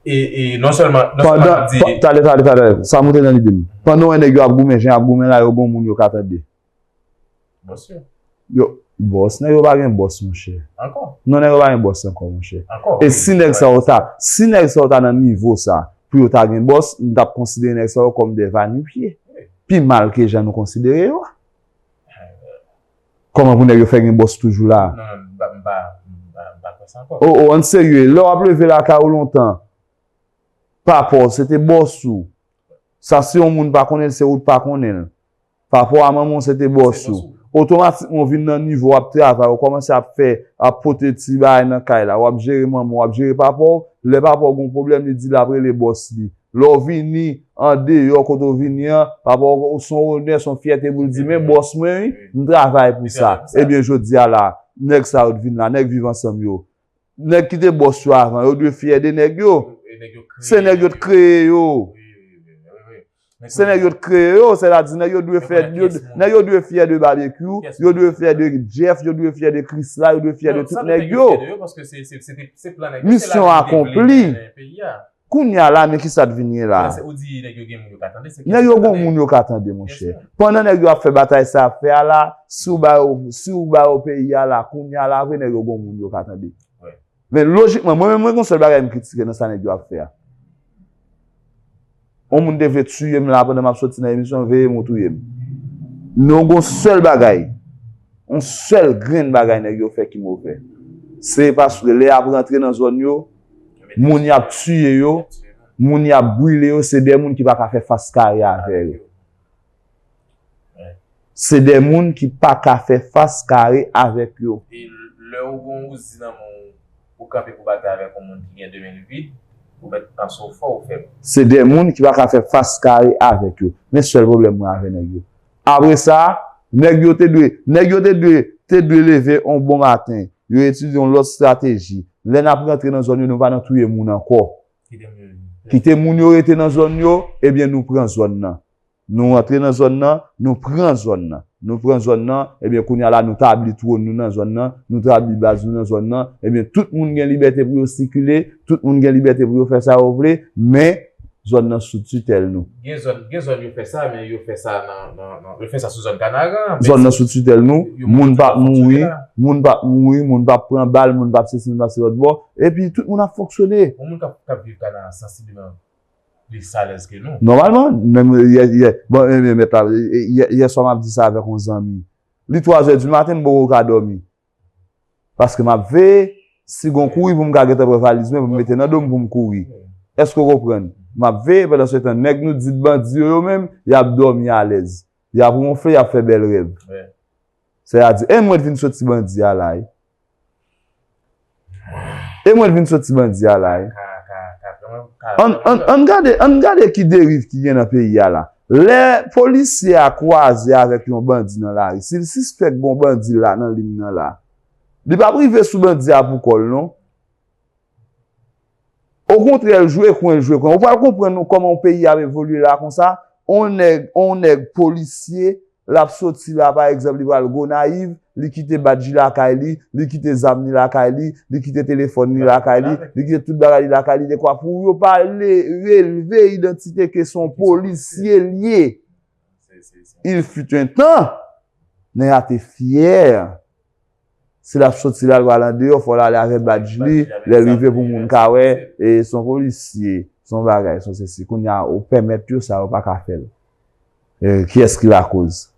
E, e non sèlman, non sèlman n ap di. Talè, talè, talè, sa moute nan lide m. Pandan w wè nèg yo ap goumen, jan y ap goumen la, yo gon moun yo ka tande. Bòs yo. Yo, bòs, nèg yo pa gen bòs, monchè. Ankò. Non, nèg yo pa gen bòs ankò, monchè. Ankò. E si nèg sa yo ta, si nèg sa yo ta nan nivo sa, pou yo ta gen bòs, m t ap konsidere nèg sa yo kòm de va-nu-pieds. Wi. Pi mal ke jan nou konsidere yo a. Kòman pou nèg yo fè gen bòs toujou la? Non, non, m pa, m pa, m pa, m pa kwè sa ankò. O, o, ann serye, lè w ap leve lakay ou lontan, papa w se te bòs ou. Sa se yon moun pa konnen l, se ou t pa konnen l. Papa w a manman w se te bòs ou. Otomatikman w vin nan nivo w ap travay, ou kòmanse ap fè, ap pote ti bagay nan kay la, w ap jere manman w, w ap jere papa w. Lè papa w gen yon pwoblèm, li di l ap rele bòs li. Lè w vini andeyò kote w vini an, papa w, se yon onè, se yon fyète pou l di, men bòs mwen wi, m travay pou sa. Ebyen, jodi a la, nèg sa yo t vin la, nèg Viv Ansanm yo, nèg ki te bòs yo avan, yo dwe fyè de nèg yo. Se nèg yo t kreye yo. Se nèg yo t kreye yo, sètadi nèg yo dwe fyè, nèg yo dwe fyè de Babekyou, yo dwe fyè de Jeff, yo dwe fyè de Krisla, yo dwe fyè de tout nèg yo. Misyon akonpli. Kounye a la, men kisa t vin ye la? Nèg yo gon moun yo ka tande, monchè. Pandan nèg yo ap fè batay sa y ap fè a la, si w ba yo, si w ba yo peyi a la, kounye a la, vre nèg yo gon moun yo ka tande. Men lojikman, mwen menm, mwen gon sèl bagay m kritike nan sa nèg yo ap fè a. Yon moun te vle tiye m la pandan m ap soti nan emisyon, veye m ou touye m. Nou gon sèl bagay, yon sèl grenn bagay nèg yo fè ki movè. Se paske lè y ap rantre nan zòn yo, moun y ap tiye yo, moun y ap brile yo, se de moun ki pa ka fè fas kare avè yo. Se de moun ki pa ka fè fas kare avèk yo. E lè ou gon ouzi nan men w, ou kanpe pou batay avèk yon moun ki gen de men l vid, ou mèt panse w fò, ou fèb. Se de moun ki pa ka fè fas kare avèk yo. Men sèl pwoblèm mwen avè nèg yo. Apre sa, nèg yo te dwe, nèg yo te dwe, te dwe leve yon bon maten. Yo itilize yon lòt estrateji. Lè n ap rantre nan zòn yo, nou pa nan touye moun ankò. Kite moun yo rete nan zòn yo, ebyen nou pran zòn nan. Nou rantre nan zòn nan, nou pran zòn nan. Nou pran zòn nan, ebyen kounye a la nou tabli twòn nou nan zòn nan, nou tabli baz nou nan zòn nan, ebyen tout moun gen libète pou yo sikile, tout moun gen libète pou yo fè sa yo vle, men zòn nan sou titèl nou. Gen zòn, gen zòn yo fè sa, men yo fè sa nan, nan, nan, yo fè sa sou zòn Kanaran. Zòn nan sou titèl nou, moun p ap mouri, moun p ap mouri, moun p ap pran bal, moun p ap sesi, moun p ap se lòt bò, epi tout moun ap fonksyone. Yon moun k ap, k ap viv Kanaran sansibleman plis alèz ke nou. Nòmalman, menm yè, yè, bon, e, e, mèt la, e, e, yè, yè swa m ap di sa avèk yon zanmi. Li twa zè di maten, m poko ka dòmi. Paske m ap veye, si gon kouri pou m ka gentan pran valiz mwen, pou m mete nan do m pou m kouri. Èske w konprann? M ap veye, pandan se tan, nèg nou di bandi yo, yo menm, y ap dòmi alèz. Y ap wonfle, y ap fè bèl rèv. Sètadi, e mwen t vin soti bandi a la, wi. E mwen t vin soti bandi a la, wi. Ann, ann, ann gade, ann gade ki deriv ki gen nan peyi a la. Lè polisye a kwaze avèk yon bandi nan lari, si l sispèk gon bandi la nan liy nan la, li p ap rive sou bandi a pou kò l, non. Okontrè, l jwe kwen, l jwe kwen. Ou pral konprann nou kòman yon peyi ap evolye la konsa. On nèg, on nèg polisye, l ap soti la, pa egzanp, li pral Gonayiv, li kite badj li lakay li, li kite zam li lakay li, li kite telefòn li lakay li, li kite tout bagay li lakay li, dekwa pou yo pa le, relve idantite ke se yon polisye li ye. Il fut un temps, nèg la te fyè. Si l ap soti la, l pral andeyò, fò l ale avèk badj li, lè l rive pou moun ka wè, e se yon polisye, se yon bagay, se yon sesi. Kounye a, ou pèmèt yo sa, yo pa ka fè l. E, kiyès ki lakoz?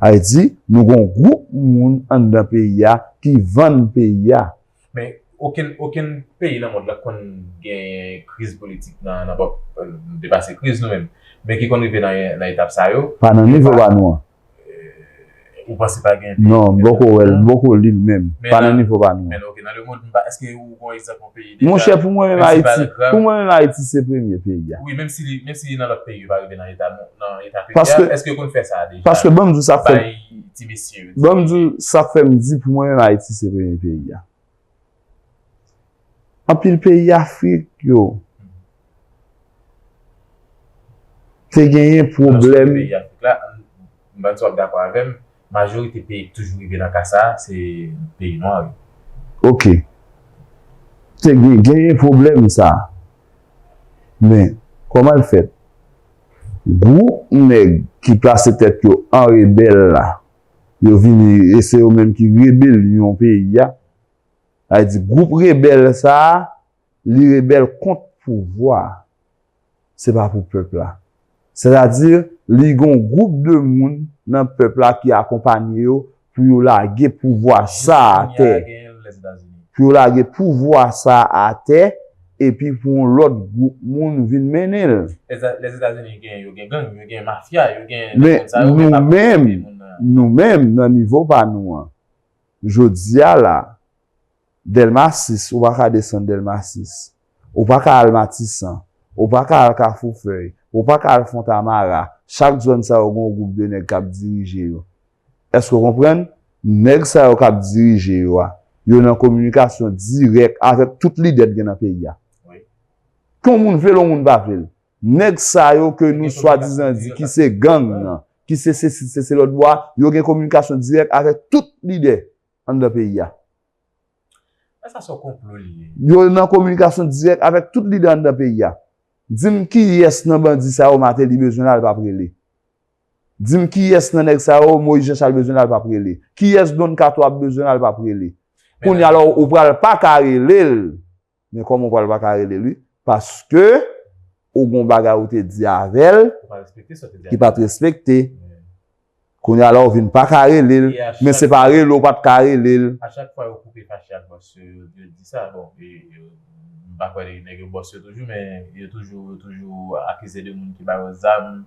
Ayiti, nou gon gwoup moun anndan peyi a ki vann peyi a. Men okenn, okenn peyi nan mond lan konn gen kriz politik nan, nan pòp, nou te pase kriz nou menm. Men ki konn rive nan, nan etap sa yo. Pa nan nivo pa nou an. Ou panse pa gen peyi Non, m poko wè l, m poko li l menm. Pa nan nivo pa nou an. Men ok, nan lemond, m pa, èske ou gon egzanp yon peyi deja? Monchè, pou mwen menm Ayiti, pou mwen menm Ayiti se premye peyi a. Wi, menm si li, menm si li nan lòt peyi, yo pa rive nan eta, nan eta peyi a, èske yo konn fè sa deja? Paske ban m di w sa k fè, ti mesye yo. Ban m di w sa k fè m di pou mwen menm Ayiti se premye peyi a. Anpil peyi Afrik yo te genyen pwoblèm. Peyi Afrik la, m pa di w ap dakò avè m, majorite peyi ki toujou rive nan ka sa a, se peyi nwa yo. Ok. Te gen, genyen pwoblèm sa a. Men, kòman l fèt? Gwoup nèg ki plase tèt yo an rebèl la, yo vini, e se yo menm ki rebelyon peyi a. Sa vle di, gwoup rebèl sa a, li rebèl kont pouvwa a. Se pa pou pèp la. Sètadi, li gon gwoup de moun nan pèp la ki akonpanye yo pou yo lage pouvwa sa a atè. Pou yo lage pouvwa sa a atè, epi pou yon lòt gwoup moun vin mennen l. Lèzetazini gen, yo gen gang, yo gen mafya, yo gen nèg konn sa yo, men pa pou nou menm, nou menm nan nivo pa nou an, jodi a la, Dèlma sis, ou pa ka desann Dèlma sis. Ou pa ka al Matisan. Ou pa ka al Kafou Fèy. Ou pa ka al Fontamara. Chak zòn sa yo gen yon gwoup de nèg k ap dirije yo. Èske w konprann? Nèg sa yo k ap dirije yo a, yo nan kominikasyon dirèk avèk tout lidè k gen nan peyi a. Ke yon moun vle l, yon moun pa vle l. Nèg sa yo ke nou swadizan di ki se gang nan, ki se sesi, se, se lòt bò a, yo gen kominikasyon dirèk avèk tout lidè anndan peyi a. Sa se yon konplo li ye. Yo nan kominikasyon dirèk avèk tout lidè anndan peyi a. Di m kiyès nan bandi sa yo Martelly bezwen la, l p ap rele. Di m kiyès nan nèg sa yo Moïse Jean Charles bezwen la, l p ap rele. Kiyès Don Kato ap bezwen la, l p ap rele. Kounye a la, ou pral pa ka rele l. Men kòman ou pral pa ka rele l, wi? Paske ou gon bagay ou te di avè l ki pa t respekte. Kounye a la, ou vin pa ka rele l, men se pa rele ou pa t ka rele l. A chak fwa yo koupe fache ak bòs yo, yo, yo di sa, bon, e, e, m pa kwè nèg yo bòs yo toujou, men yo toujou, yo toujou akize de moun ki ba yo zam,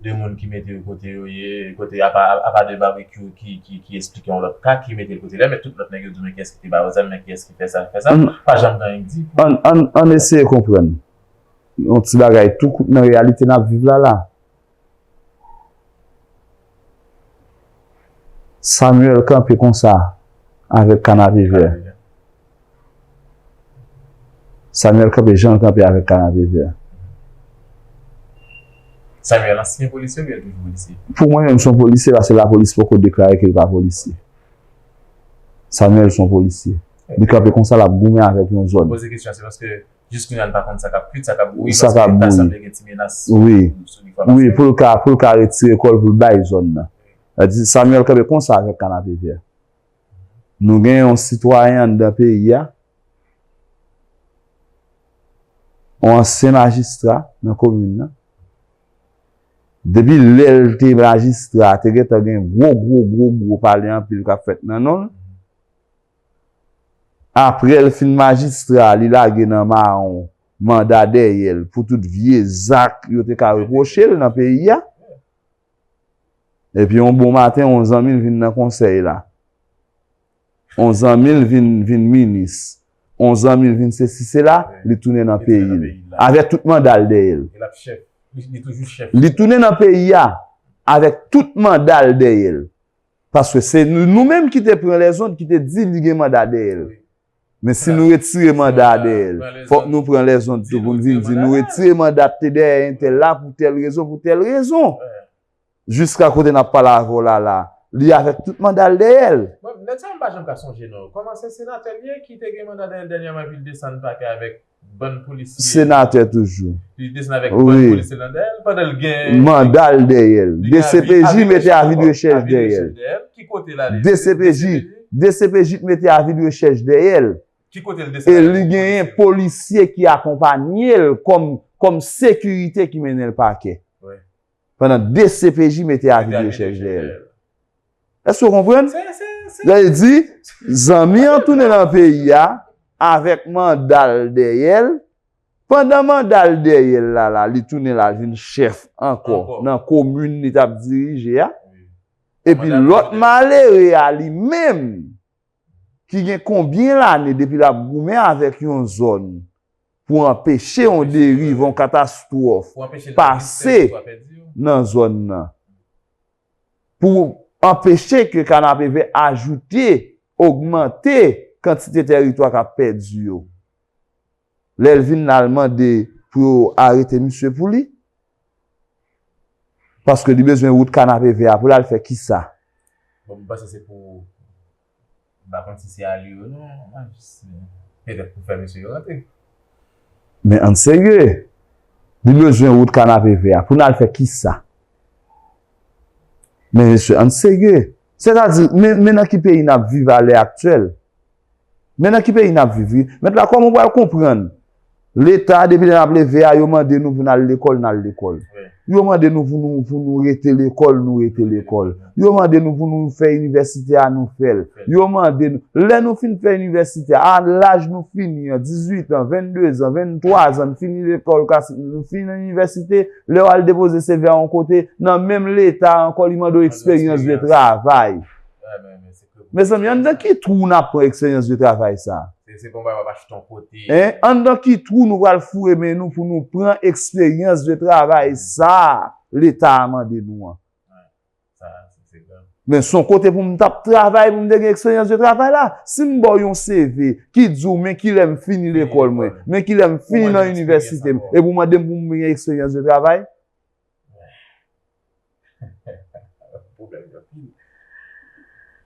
de moun ki mete yo kote yo ye, kote apa, apa de Babekyou ki, ki, ki eksplike yon lòt ka, ki mete l kote l ye, men tout lòt nèg yo di men kiyès ki te ba yo zam, men kiyès ki fè sa, fè sa, pa janm gen anyen k di. Ann, ann, ann eseye konprann yon ti bagay tou kout nan reyalite n ap viv la la. Samuel kanpe konsa avèk Kanapevè. Samuel kanpe jan l kanpe avèk Kanapevè. Samuel ansyen polisye oubyen l toujou polisye? Pou mwen menm se yon polisye paske lapolis poko deklare ke l pa polisye. Samuel se yon polisye. Li kanpe konsa l ap goumen avèk yon zòn. Poze kesyon se paske Jis kounye a n pa konn sa k ap kwit, sa k ap bouyi, paske ta sanble gen ti menas sou li. Wi, pou l ka, pou l ka retire kò l pou l bay zòn nan. Sa di Samuel kanpe konsa avèk Kanapevè. Nou gen yon sitwayen anndan peyi a, yon ansyen majistra nan komin nan. Depi lè l te majistra, te gentan gen gwo, gwo, gwo, gwo pale anpil k ap fèt nan non l. Apre l fin majistra, li lage nan mawon manda dèyè l pou tout vye zak yo te ka repwoche l nan peyi a. Epi yon bon maten, yon zanmi l vin nan konsèy la. Yon zanmi l vin, vin minis. Yon zanmi l vin sesi sela, li tounen nan peyi l. Avèk tout manda l dèyè l. Li tounen nan peyi a avèk tout manda l dèyè l. Paske se nou, nou menm ki te pran lèzond, ki te di li gen manda dèyè l. Men si nou retire manda a dèyè l, fòk nou pran lèzond tou pou n vin di nou retire manda k te dèyè entèl la pou tèl rezon, pou tèl rezon. Jiska kote n ap pale avè w la la, Li avèk tout manda l dèyè l. Mwen, nèg sa, m pa janm ka sonje non. Kòman se senatè l ye ki te gen manda dèyè l dènyèman epi l desann pakè avèk bann polisye? Senatè toujou. Li desann avèk bann polisye nan dèyè l pandan l gen manda l dèyè l. D C P J mete avi de rechèch dèyè l. Ki kote l ale? D C P J. D C P J t mete avi de rechèch dèyè l. Ki kote l desann avèk bann polisye? E li genyen polisye ki akonpanye l kòm kòm sekirite ki mennen l pakè. Pandan D C P J mete avi de rechèch dèyè l. Èske w konprann? Sa vle di, zanmi an tounen nan peyi a avèk manda l dèyè l. Pandan manda l dèyè l la, la, li tounen la vin chèf ankò nan komin li t ap dirije a. Epi lòt malere a li menm, ki gen konbyen lane depi l ap goumen avèk yon zòn pou anpeche yon deriv, yon katastwòf pase nan zòn nan. Pou anpeche ke kanapevè ajoute, ogmante kantite tèritwa k ap pèdi yo. Lè l vin la, l mande pou yo arete misye pou li. Paske li bezwen wout kanapevè a pou l al fè kisa? Bon, m panse se pou, m pa konn si se alye yo non, petèt pou fè mesye yo rantre. Men ann serye, li bezwen wout kanapevè a pou n al fè kisa? Men mesye, ann serye. Sètadi, men, men nan ki peyi n ap viv alè aktyèl? Men nan ki peyi n ap viv wi. Mèt la, kòman w pral konprann? Leta, depi lè n ap leve a, yo mande nou pou n al lekòl, n al lekòl. Yo mande nou pou nou pou nou rete lekòl, nou rete lekòl. Yo mande nou pou nou fè inivèsite a, nou fè l. Yo mande nou, lè nou fin fè inivèsite a, a laj nou fini an, dizuit an, vennde zan, venntwa zan, n fini lekòl klasik, nou fini inivèsite, lè w al depoze C V a yon kote, nan menm leta a ankò, li mande w eksperyans de travay. Mezanmi, anndan ki twou n ap pran eksperyans de travay sa? Se, se pa yon bagay w ap achte yon kote. Hein? Anndan ki twou nou pral foure men nou pou nou pran eksperyans de travay sa Leta a mande nou an? Sa, se, se grav. Men se yon kote pou m t ap travay, pou m te gen eksperyans de travay la. Si m ba w yon C V ki di w men kilè m fini lekòl mwen, men kilè m fini nan inivèsite m, epi w mande m pou m gen eksperyans de travay?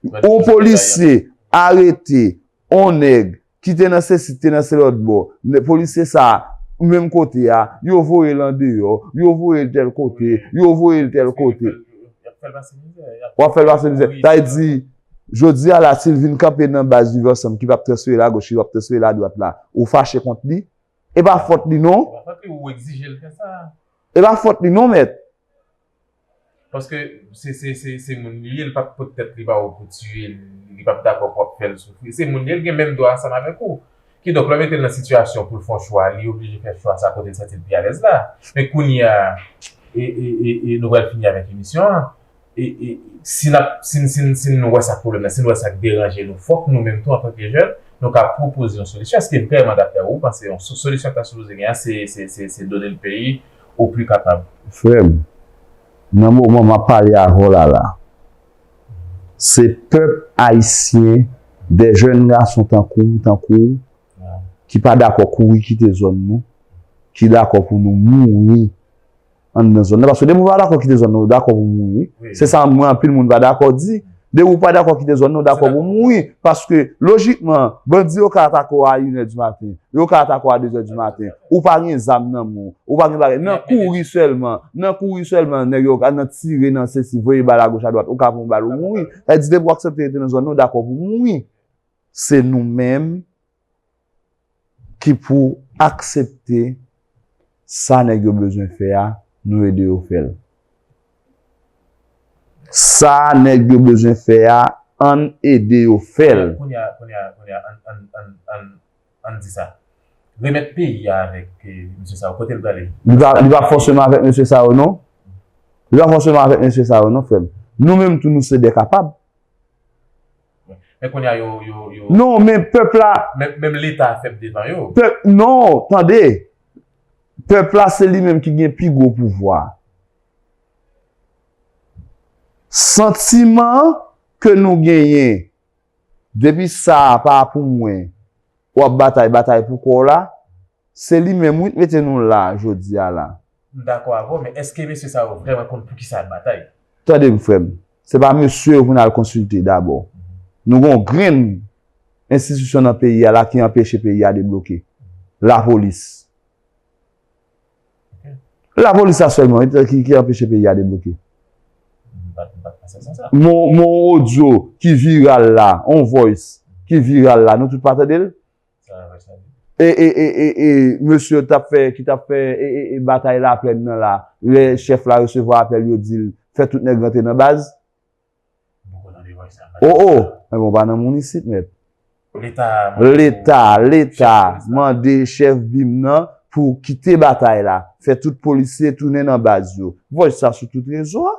Yon polisye arete yon nèg ki te nan sesi, ki te nan se lòt bò. Polisye sa a, menm kote a, yo voye l andeyò, yo voye l tèl kote, yo voye l tèl kote. W ap fè l pase mizè. Sa vle di, jodi a la, si l vin kanpe nan baz Viv Ansanm ki p ap transfere l agoch, ki p ap transfere l adwat la, ou fache kont li? E pa fòt li non. E pa fòt li, ou egzije l fè sa. E pa fòt li non, mèt. Paske se, se, se, se moun li ye, li p ap pot tèt li ba ou pou tiye li, li p ap dakò pou w ap fè l soufri. Se moun li ye, li gen menm dwa ansanm avèk ou. Kidonk, lè w mete l nan sitiyasyon pou l fè yon chwa, li oblije fè chwa sa kote l santi l pi alèz la. Men kounye a, e, e, e, e nou pral fini avèk emisyon an. E, e, si n ap, si n, si n, si n wè sa k pwoblèm nan, si n wè sa k deranje nou, fòk nou menm tou, antanke jèn, nou ka pwopoze yon solisyon. Èske vrèman, daprè ou, ou panse yon so-, solisyon k ta sipoze gen an, se, se, se, se donnen l peyi o pli kapab? Frè m, nan moman m ap pale avè w la la, se pèp ayisyen, de jèn gason tankou m, tankou w, ki pa dakò kouri kite zòn nou, ki dakò pou nou mouri anndan zòn nan. Paske depi w pa dakò kite zòn nan, w dakò pou mouri. Se sa mwen anpil moun pa dakò di. Depi w pa dakò kite zòn nan, w dakò pou mouri. Paske, lojikman, bandi yo ka atake w a inè di maten. Yo ka atake w a dezè di maten. Ou pa gen zam nan men w. Ou pa gen bagay. Nan kouri sèlman. Nan kouri sèlman, nèg yo ka nan tire, nan sesi, voye bal agoch adwat. Ou ka pran yon bal, ou mouri. Sa vle di, depi w aksepte rete nan zòn nan, w dakò pou mouri. Se nou menm ki pou aksepte sa nèg yo bezwen fè a, nou ede yo fè l. Sa nèg yo bezwen fè a, ann ede yo fè l. Kounye a, kounye a, kounye a, ann, ann, ann, ann, ann di sa. Remèt peyi a avèk, eh, mesye sa yo, kote l prale? Li pa, li pa fòseman avèk mesye sa yo, non. Li pa fòseman avèk mesye sa yo, non, frè m. Nou menm tou, nou se de kapab. Men kounye a yo, yo, yo. Non, men pèp la. Menm, menm Leta a fèb devan yo. Pèp, non, tande. Pèp la, se li menm ki gen pi gwo pouvwa. Santiman ke nou genyen, depi sa a pa pou mwen, w ap batay, batay pou kò w la, se li menm wi k mete nou la, jodi a la. M dakò avè w, men èske mesye sa yo vrèman konn poukisa y ap batay? Tande m, frè m. Se pa mesye yo pou n al konsilte dabò. Nou gen yon grenn enstitisyon nan peyi a la ki anpeche peyi a debloke. Lapolis. Lapolis la sèlman wi, ki, ki anpeche peyi a debloke. M pa, m pa t panse sa, sa. Mon, mon odyo ki viral la, on voice ki viral la, nou tout pa tande l? Sa va sa. E, e, e, e, e, mesye t ap fè, ki t ap fè e, e, e, batay Laplèn nan la, lè chèf la resevwa apèl, yo di l fè tout nèg rantre nan baz. Poko tande voice sa. O, o! Men bon, pa nan moun isit, mèt. Leta mande Leta, pou Leta chèf polis la mande chèf bim nan pou kite batay la, fè tout polisye tounen nan baz yo. Voice sa sou tout rezo a.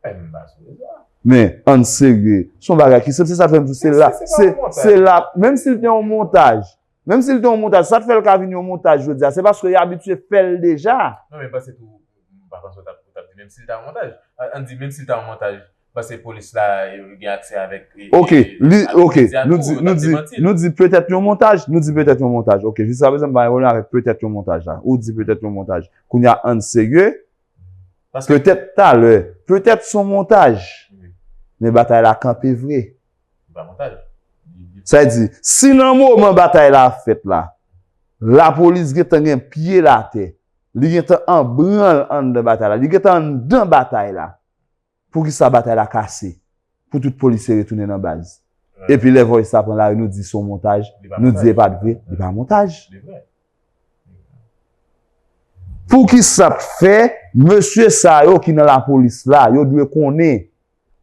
Fè m pa sou rezo a. Men, ann serye. Se yon bagay ki senp, se sa k fè m di w, se la, se, se la, menm si l te yon montaj, menm si l te yon montaj, sa k fè l ka vin yon montaj jodi a, se paske y abitye fè l deja. Non, men m panse tou, m pa panse w t ap, w t ap di menm si l ta yon montaj. A, ann di menm si l ta yon montaj, paske polis la, yo gen aksè avèk, e, Ok, e, li, avèk ok, medya nou tou, di, yo t nou ap di, demanti l. Nou di petèt yon montaj, nou di petèt yon montaj. Ok, jiskaprezan m pa gen pwoblèm avèk petèt yon montaj la. Ou di petèt yon montaj. Kounye a ann serye, Paske petèt talè, petèt se yon montaj. Wi. Men batay la kanpe vre. Li pa montaj. Li, li Sa vle di, si nan moman batay la ap fèt la, lapolis gentan gen pye l atè, li gentan an branl anndan batay la, li gentan anndan batay la, poukisa batay la kase? Pou tout polisye retounen nan baz. Right. Epi lè voice sa pran lari, nou di se yon montaj, Li pa nou di montaj. e pa t vre, li pa montaj. Li vre. Poukisa k fè mesye sa yo ki nan lapolis la, yo dwe konnen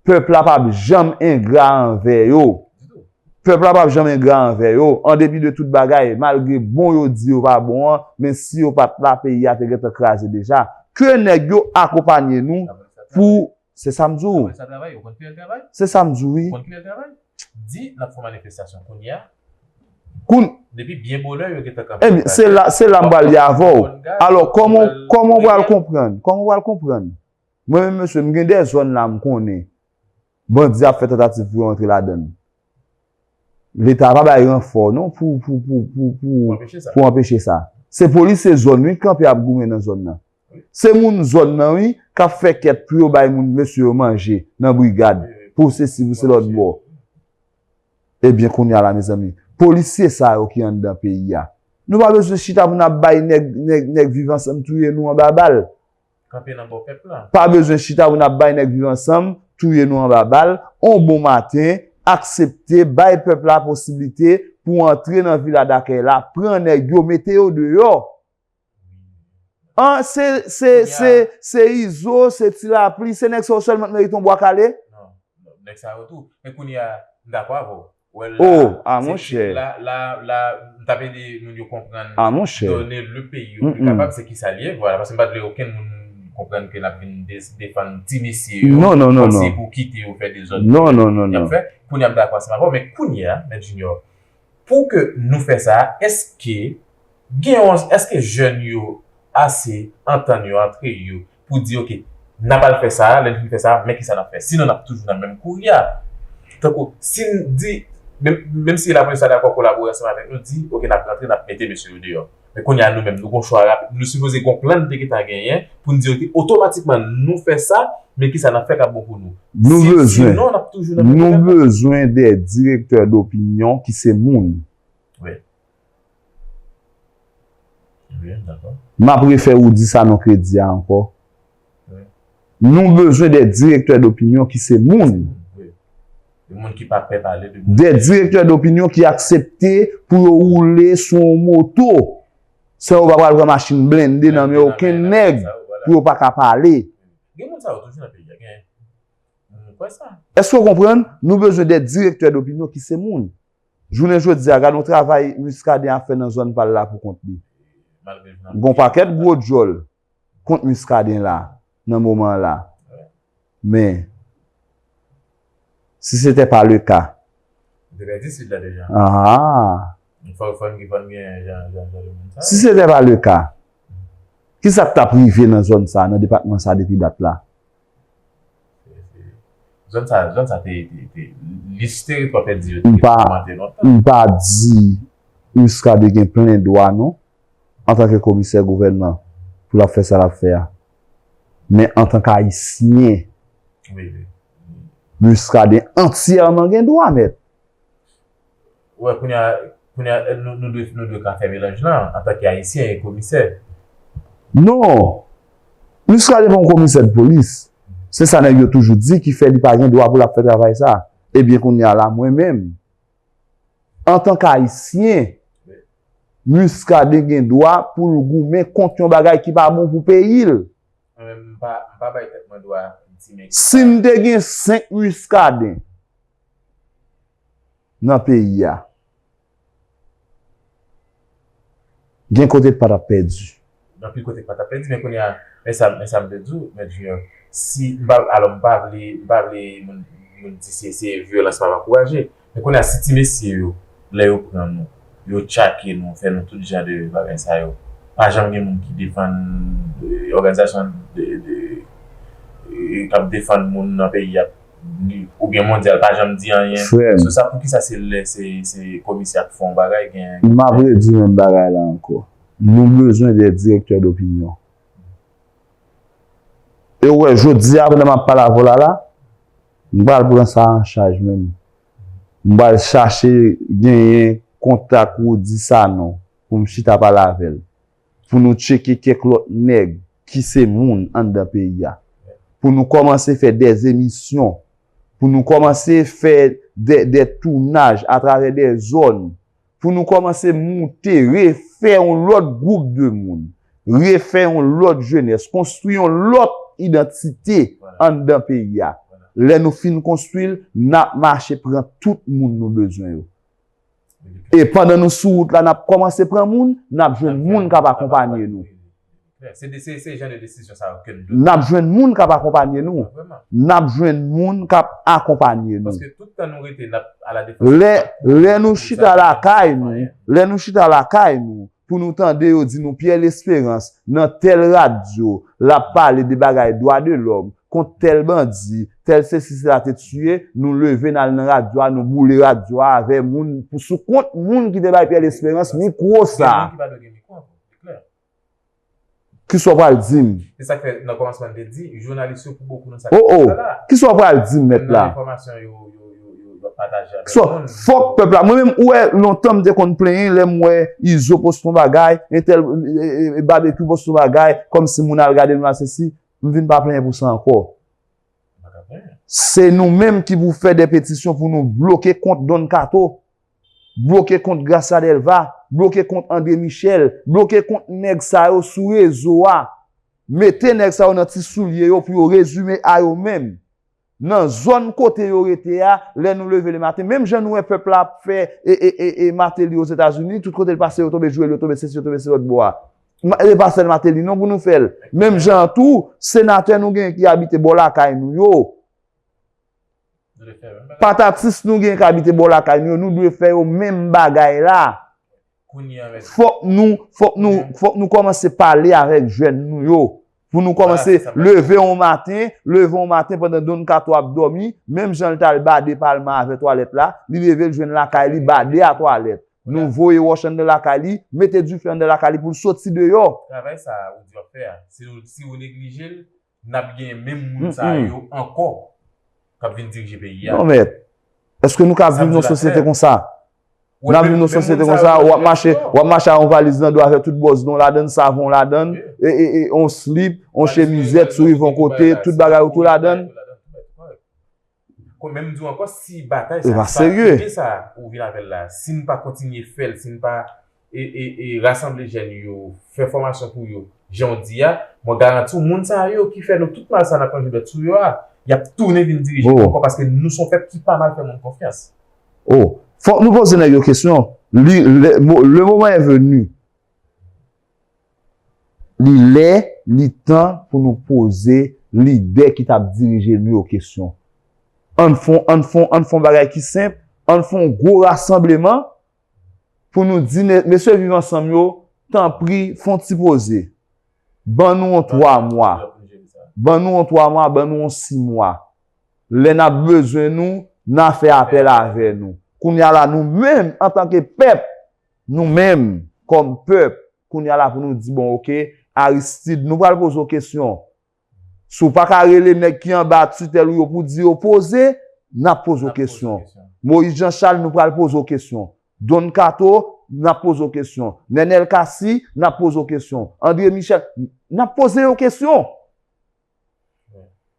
pèp la p ap janm engra anvè yo? Ditou. Pèp la p ap janm engra anvè yo, an depi de tout bagay, malgre bon yo di yo pa bon an, men si yo pa t la, peyi a te gentan kraze deja. Ke nèg yo akonpanye nou pou, se sa m di w. Apre sa travay, ou konn kilè l travay? Se sa m di w, wi. Ou konn kilè l travay? Di n ap fè manifestasyon kounye a. Koun- Depi byen bonè, yo gentan kanpe Ebyen, se la, se la m pral li avè w. Alò, kòman, kòman w pral konprann? Kòman w pral konprann? Mwen menm, mesye, m gen de zòn la m konnen. Bandi ap fè tantativ pou yo antre ladan l. Leta pa bay ranfò, non, pou, pou, pou, pou, pou, Pou anpeche sa. pou anpeche sa. Se polisye zòn, wi, k kanpe ap goumen nan zòn nan. Se moun zòn nan, wi, k ap fè kèt pou yo bay moun, mesye yo manje nan brigad, Wi, wi. pou sesi, pou se lòt bò. Ebyen, kounye a la, mezanmi, polisye sa yo ki anndan peyi a, nou pa bezwen chita pou n ap bay nèg, nèg, nèg Viv Ansanm touye nou anba bal. Kanpe nan bò pèp la. Pa bezwen chita pou n ap bay nèg Viv Ansanm touye nou anba bal. On bon maten, aksepte, bay pèp la posiblite pou antre nan vila dakèy la, pran nèg yo, mete yo deyò. An, se, se, Kounye a se, se Izo, se Ti Lapli, se nèg sa yo sèlman k merite yon bwa kale? Non, non, nèg sa yo tou. Men kounye a, m dakò avè w. Wè la, Oh, a, se, se monchè. la, la, la, m t ap ede moun yo konprann A, monchè. done le peyi yo pi Mm-mm. kapab, se kisa l ye, vwala, paske m pa t vle okenn moun konprann ke n ap vin de-, defann ti mesye yo, Non, non, non, kòmsi non. pou kite yo fè dezòd Non, non, non, y ap non. fè. Kounye a, m dakò ansanm avè w, men kounye a, Mèt Junior, pou ke nou fè sa, èske gen yon, èske jèn yo ase antann yo antre yo pou di, "Ok, n ap al fè sa, lè n fin fè sa, men kisa n ap fè?" Sinon, n ap toujou nan menm kouri a. Tankou, si n di, menm, menm si lapolis la dakò kolabore ansanm avèk nou, di, "Ok, n ap rantre, n ap mete mesye yo deyò." Men kounye a, nou menm, nou gon chwa rapid, nou sipoze gon plan n te gentan genyen pou n di, "Ok, otomatikman, nou fè sa, men kisa n ap fè k ap bon pou nou?" Nou Si, bezwen, sinon, n ap toujou nan menm nou bagay la. bezwen de direktè dopinyon ki se moun. Wi. Wi, dakò. M ap refè ou di sa non kredi a ankò. Wi. Nou bezwen de direktè dopinyon ki se moun. Wi. De moun ki pa pè pale, de moun De direktè dopinyon ki aksepte pou yo woule sou yon moto. San yo pa pral pran machin blende nan men okenn nèg pou yo pa ka pale. Gen moun sa yo toujou nan peyi a, gen. Nou kwè sa. Èske w konprann? Nou bezwen de direktè dopinyon ki se moun. Jounen jodi a, gade yon travay Muscadin ap fè nan zòn pa l la pou kont li. Malgre jounal Gon pakèt gwo djòl kont Muscadin la, nan moman an la. Men, si se te pa le ka. Ou te pèdi sid la deja. Ah. Fò, fò n, fò n gen jan, jan, jan de moun sa. Si se te pa le ka, kisa k t ap rive nan zòn sa, nan depatman sa depi dat la? Zòn sa, zòn sa te, te, te, lis teritwa pèdi yo te M pa, kòmante lontan. M pa di Muscadin gen plen dwa non, antanke komisè gouvènman, pou l ap fè sa l ap fè a. Men antanke Ayisyen, Wi, wi. Muscadin antyèman gen dwa, mèt. Wè, kounye a, kounye a, nou, nou dwe, nou dwe ka fè melanj lan, antanke Ayisyen e komisè. Non. Muscadin pa yon komisè de polis. Se sa nèg yo toujou di ki fè li pa gen dwa pou l ap fè travay sa. Ebyen, kounye a la, mwen menm, antanke Ayisyen, Muscadin gen dwa pou l goumen kont yon bagay ki pa bon pou peyi l. Mwen menm, m pa, m pa bay tèt mwen dwa di men ki Si m te gen senk Muscadin nan peyi a, gen kote l pa t ap pèdi. Gen anpil kote k pa t ap pèdi, men kounye a, men sa, men sa m te di w, Mèt Junior, si, m pa, alò, m pa vle, m pa vle moun, moun di se, se vyolans m ap ankouraje, men kounye a, si ti mesye yo, lè yo pran nou, yo tchake nou, fè nou tout jan de bagay sa yo, pa janm gen moun ki defann, eh, òganizasyon de, de, eh, k ap defann moun nan peyi a, oubyen mondyal, pa janm di anyen sou sa. Poukisa se lè se, se komisè ap fè yon bagay, gen. M ap redi menm bagay la ankò. Nou bezwen de direktè dopinyon. E w wè, jodi a, pandan m ap pale avè w la, la, m pral pran sa an chaj menm. M pral chache genyen kontak Rudy Sanon pou m chita pale avè l. Pou nou tcheke kèk lòt nèg ki se moun anndan peyi a. Pou nou kòmanse fè dè emisyon. Pou nou kòmanse fè dè, dè tounaj atravè dè zòn. Pou nou kòmanse moute, refè yon lòt gwoup de moun. Refè yon lòt jenès. Konstwi yon lòt idantite anndan peyi a. Lè nou fin konstwi l, n ap mache pran tout moun nou bezwen yo. E pandan nou sou wout la, n ap kòmanse pran moun, n ap jwenn moun k ap akonpanye nou. Se de, se, se jan de desizyon sa yo ke n dwe. N ap jwenn moun k ap akonpanye nou. N ap jwenn moun k ap akonpanye nou. Paske tout tan nou rete, n ap a la defans. Lè, lè nou chita lakay nou, lè nou chita lakay nou, pou nou tande yo di nou Pierre L'Espérance nan tèl radyo, l ap pale de bagay dwa de lòm, kont tèl bandi, tèl sesi sela te tiye, nou leve n al nan radyo a, nou boule radyo a avè moun, pou sou kont moun ki te bay Pierre L'Espérance mikwo sa. Gen moun ki pa dwe gen mikwo ankò, se klè. Kisa w pral di m? Se sa k fè nan kòmansman m te di, jounalis yo pou bokou nan sa k pase la. Kisa w pral di m, mèt la? Nan enfòmasyon yo, yo, yo, yo, yo ap pataje avèk moun. Fòk pèp la, mwen menm, ou wè, lontan m te konn plenyen lè m wè Izo poste yon bagay, entèl, e, e, e, Babekyou poste yon bagay, kòmsi moun al gade nou la, sesi, m vin pa plenyen pou sa ankò. Se nou menm ki pou fè de petisyon pou nou bloke kont Don Kato, bloke kont Gracia Delva, bloke kont André Michel, bloke kont nèg sa yo sou rezo a. Mete nèg sa yo nan ti soulye yo pou yo rezime a yo menm. Nan zòn kote yo rete a, lè nou leve lematen, menm jan nou wè pèp la ap fè e, e, e, e Martelly Ozetazini, tout kote l pase yo tonbe jwe l, yo tonbe sesi, yo tonbe se lòt bò a. E pa sèl Martelly non pou nou fè l. Menm jan an tou, senatè nou genyen ki abite bò lakay nou yo. Patatis nou genyen ki abite bò lakay nou yo, nou dwe fè yo menm bagay la. Fòk nou, fòk nou, fòk nou kòmanse pale avèk jèn nou yo. Pou nou kòmanse leve yon maten, leve yon maten pandan Don Kato ap dòmi, menm jan l t al bade palman avè twalèt la, li leve l jwenn lakay li bade a twalèt. Nou voye wòch anndan lakay li, mete dife anndan lakay li pou l soti deyò. Travay sa a ou di w ap fè a, si ou, si ou neglije l, n ap gen menm moun sa yo ankò k ap vin dirije peyi a. Non, mèt. Èske nou ka viv nan yon sosyete konsa? N ap viv nan yon sosyete konsa, w ap mache, w ap mache a yon valiz nan do avè tout bòz non ladann, savon ladann, e, e, e, yon slip, yon chemizèt, sou rive yon kote, tout bagay ou tou ladann. Kon menm di w ankò, si batay sa, si pa ide sa ou vin avè l la, si n pa kontinye fè l, si n pa e, e, e rasanble jèn yo, fè fòmasyon pou yo, jan w di a, mwen garanti w, moun sa yo ki fè nou tout mal sa n ap manje bèt sou yo a, y ap tounen vin dirije nou ankò paske nou se yon pèp ki pa mal fè moun konfyans. Oh, fòk nou poze nèg yo kesyon. Li, le, mo- le moment est venu. Li lè, li tan pou nou poze lidè ki t ap dirije nou yo kesyon. Ann fè, ann fè, ann fè yon bagay ki senp, ann fè yon gwo rasanbleman pou nou di ne- mesye Viv Ansanm yo, tanpri, fè yon ti poze. Ban nou yon twa mwa. Ban nou yon twa mwa, ban nou yon sis mwa. Lè n ap bezwen nou, n a fè apèl avè nou. Kounye a la, nou menm, antanke pèp, nou menm, kòm pèp, kounye a la pou nou di, bon, oke, Aristide, nou pral poze w kesyon. Si w pa ka rele nèg ki anba titèl ou yo pou di yo poze, n ap poze w kesyon. Moïse Jean Charles, nou pral poze w kesyon. Don Kato, n ap poze w kesyon. Nènèl Cassy, n ap poze w kesyon. André Michel, n ap poze yo kesyon.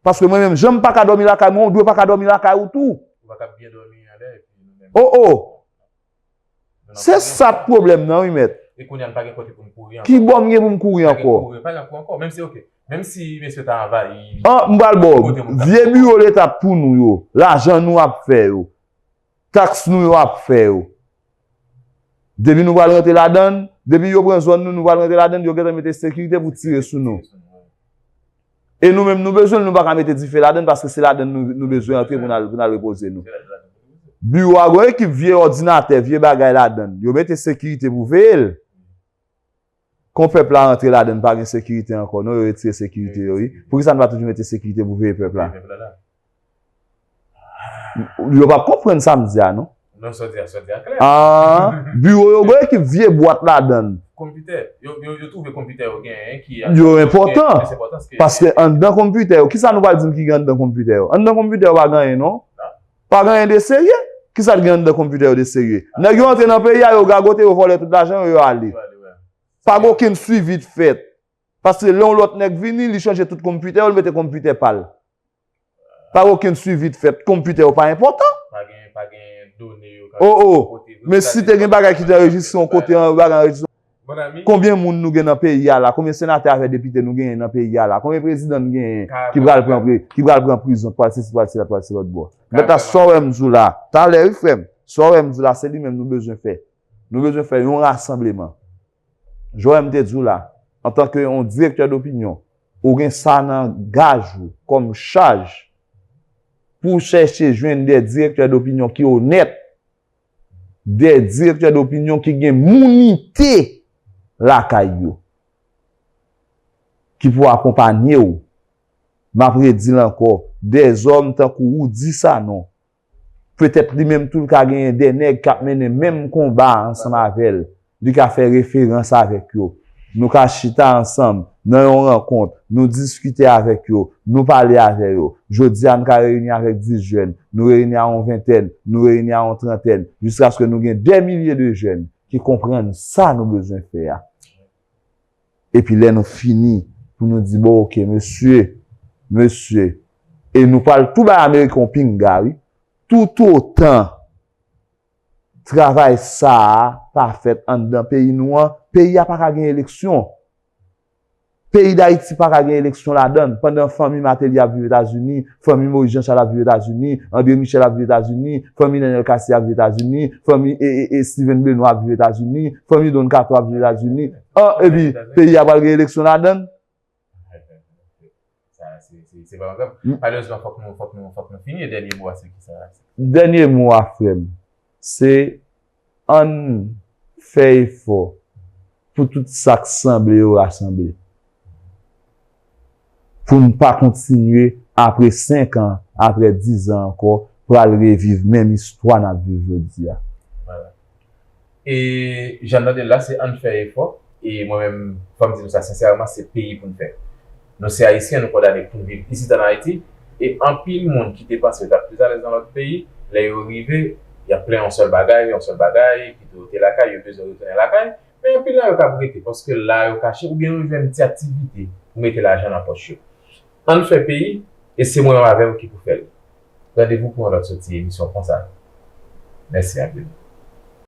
Paske mwen menm, jan m pa ka dòmi lakay mwen, ou dwe pa ka dòmi lakay ou tou. Ou pa ka byen dòmi anlè, epi nou menm. Oh, oh. Se sa k pwoblèm nan, wi, mèt. E kounye a, n pa gen kote pou n kouri ankò. Ki bò m gen pou m kouri ankò? Pa gen kouri, pa gen kouri ankò. Menm si, ok. Menm si mesye ta anvayi. An, m pral ba w. Vye biwo leta pou nou yo. Lajan nou ap fè yo. Taks nou yo ap fè yo. Depi nou pral rantre ladann, depi yo pran zòn nou, nou pral rantre ladann, yo gentan mete sekirite pou tire sou nou. E nou menm, nou bezwen l, nou pa ka mete dife ladann, paske se ladann nou, nou bezwen antre pou n al, pou n al repoze nou. Biwo a gen yon ekip vye òdinatè, vye bagay ladann. Yo mete sekirite pou veye l. Kon pèp la rantre ladann, pa gen sekirite ankò. Non, yo retire sekirite yo, wi. Poukisa n pa toujou mete sekirite pou veye pèp la? Yo p ap konprann sa m di a, non. Non, sa w di a, sa w di a klè. Ah, biwo yo gen ekip vye bwat ladann. Konpitè, yo, yo, yo twouve konpitè yo genyen ki... Yo enpòtan. Paske anndan konpitè yo, kisa nou pral di m ki gen anndan konpitè yo? Anndan konpitè yo pa gen anyen, non. Pa gen anyen de serye. Kisa k gen anndan konpitè yo de serye? Nèg yo antre nan peyi a, yo gagote, yo vòlè tout lajan yo, yo ale. Pa gen okenn swivi k fèt. Paske lè yon lòt nèg vini, li chanje tout konpitè yo, li mete konpitè pa l. Pa gen okenn swivi k fèt, konpitè yo pa enpòtan. Pa gen, pa gen done yo ka... Oh, oh. Men si te gen bagay ki te anrejistre yon kote, yon bagay anrejistre. Konbyen moun nou gen nan peyi a la? Konbyen senatè avè depite nou genyen nan peyi a la? Konbyen prezidan n genyen ki pral pran pri-, ki pral pran prizon, pral sesi, pral sela, pral se lòt bò? Mèt la, sa w wè m di w la, talè, wi, frè m. Sa w wè m di w la, se li menm nou bezwen fè. Nou bezwen fè yon rasanbleman. Jan m te di w la, antanke yon direktè dopinyon, ou gen sa nan gaj ou kòm chaj pou w chèche jwenn de direktè dopinyon ki onèt, de direktè dopinyon ki gen mounite lakay yo, ki pou akonpanye w. M ap redi l ankò, dèzòm tankou Roudy Sanon, petèt li menm tou l ka genyen de nèg k ap mennen menm konba a ansanm avè l. Li ka fè referans avèk yo. Nou ka chita ansanm nan yon rankont, nou diskite avèk yo, nou pale avè yo. Jodi a, nou ka reyini avèk dis jèn, nou reyini a yon ventèn, nou reyini a yon trantèn, jiskaske nou gen dè milye de jèn ki konprann sa nou bezwen fè a. Epi lè nou fini, pou nou di, bon, oke, mesye, mesye, e nou pral tou bay Ameriken yon pinga, wi. Toutotan travay sa a pa fèt anndan peyi nou an, peyi a pa ka gen eleksyon. Peyi Dayiti pa ka gen eleksyon ladan l, pandan fanmi Martelly ap viv Etazini, fanmi Moïse Jean Charles ap viv Etazini, André Michel ap viv Etazini, fanmi Nènèl Cassy ap viv Etazini, fanmi, e, e, e, Steven Benoît ap viv Etazini, fanmi Don Kato ap viv Etazini. An, epi, peyi a pral gen eleksyon ladan l? Sa, se, se, se vrèman grav. Malerezman, fòk nou, fòk nou, fòk nou fini. E dènye mo a, se kisa? Dènye mo a, frè m, se ann fè efò pou tout sa k sanble yo rasanble. Pou n pa kontinye, apre senk an, apre diz an ankò, pral reviv menm istwa n ap viv jodi a. Vwala. E jan n tande l la, se ann fè efò. E mwen menm, fò m di nou sa sensèman, se peyi pou n fè. Nou se Ayisyen, nou kondane pou n viv isit ann Ayiti. E anpil moun ki te panse yo t ap pi alèz nan lòt peyi, lè yo rive, y ap plenn yon sèl bagay, yon sèl bagay, kite yo te lakay, yo bezwen retounen lakay. Men anpil nan yo k ap rete, paske la yo kache, oubyen yo jwenn ti aktivite pou mete lajan nan pòch yo. Ann fè peyi, e se mwen menm avè w ki pou fè l. Randevou pou yon lòt soti emisyon konsa. Mèsi anpil.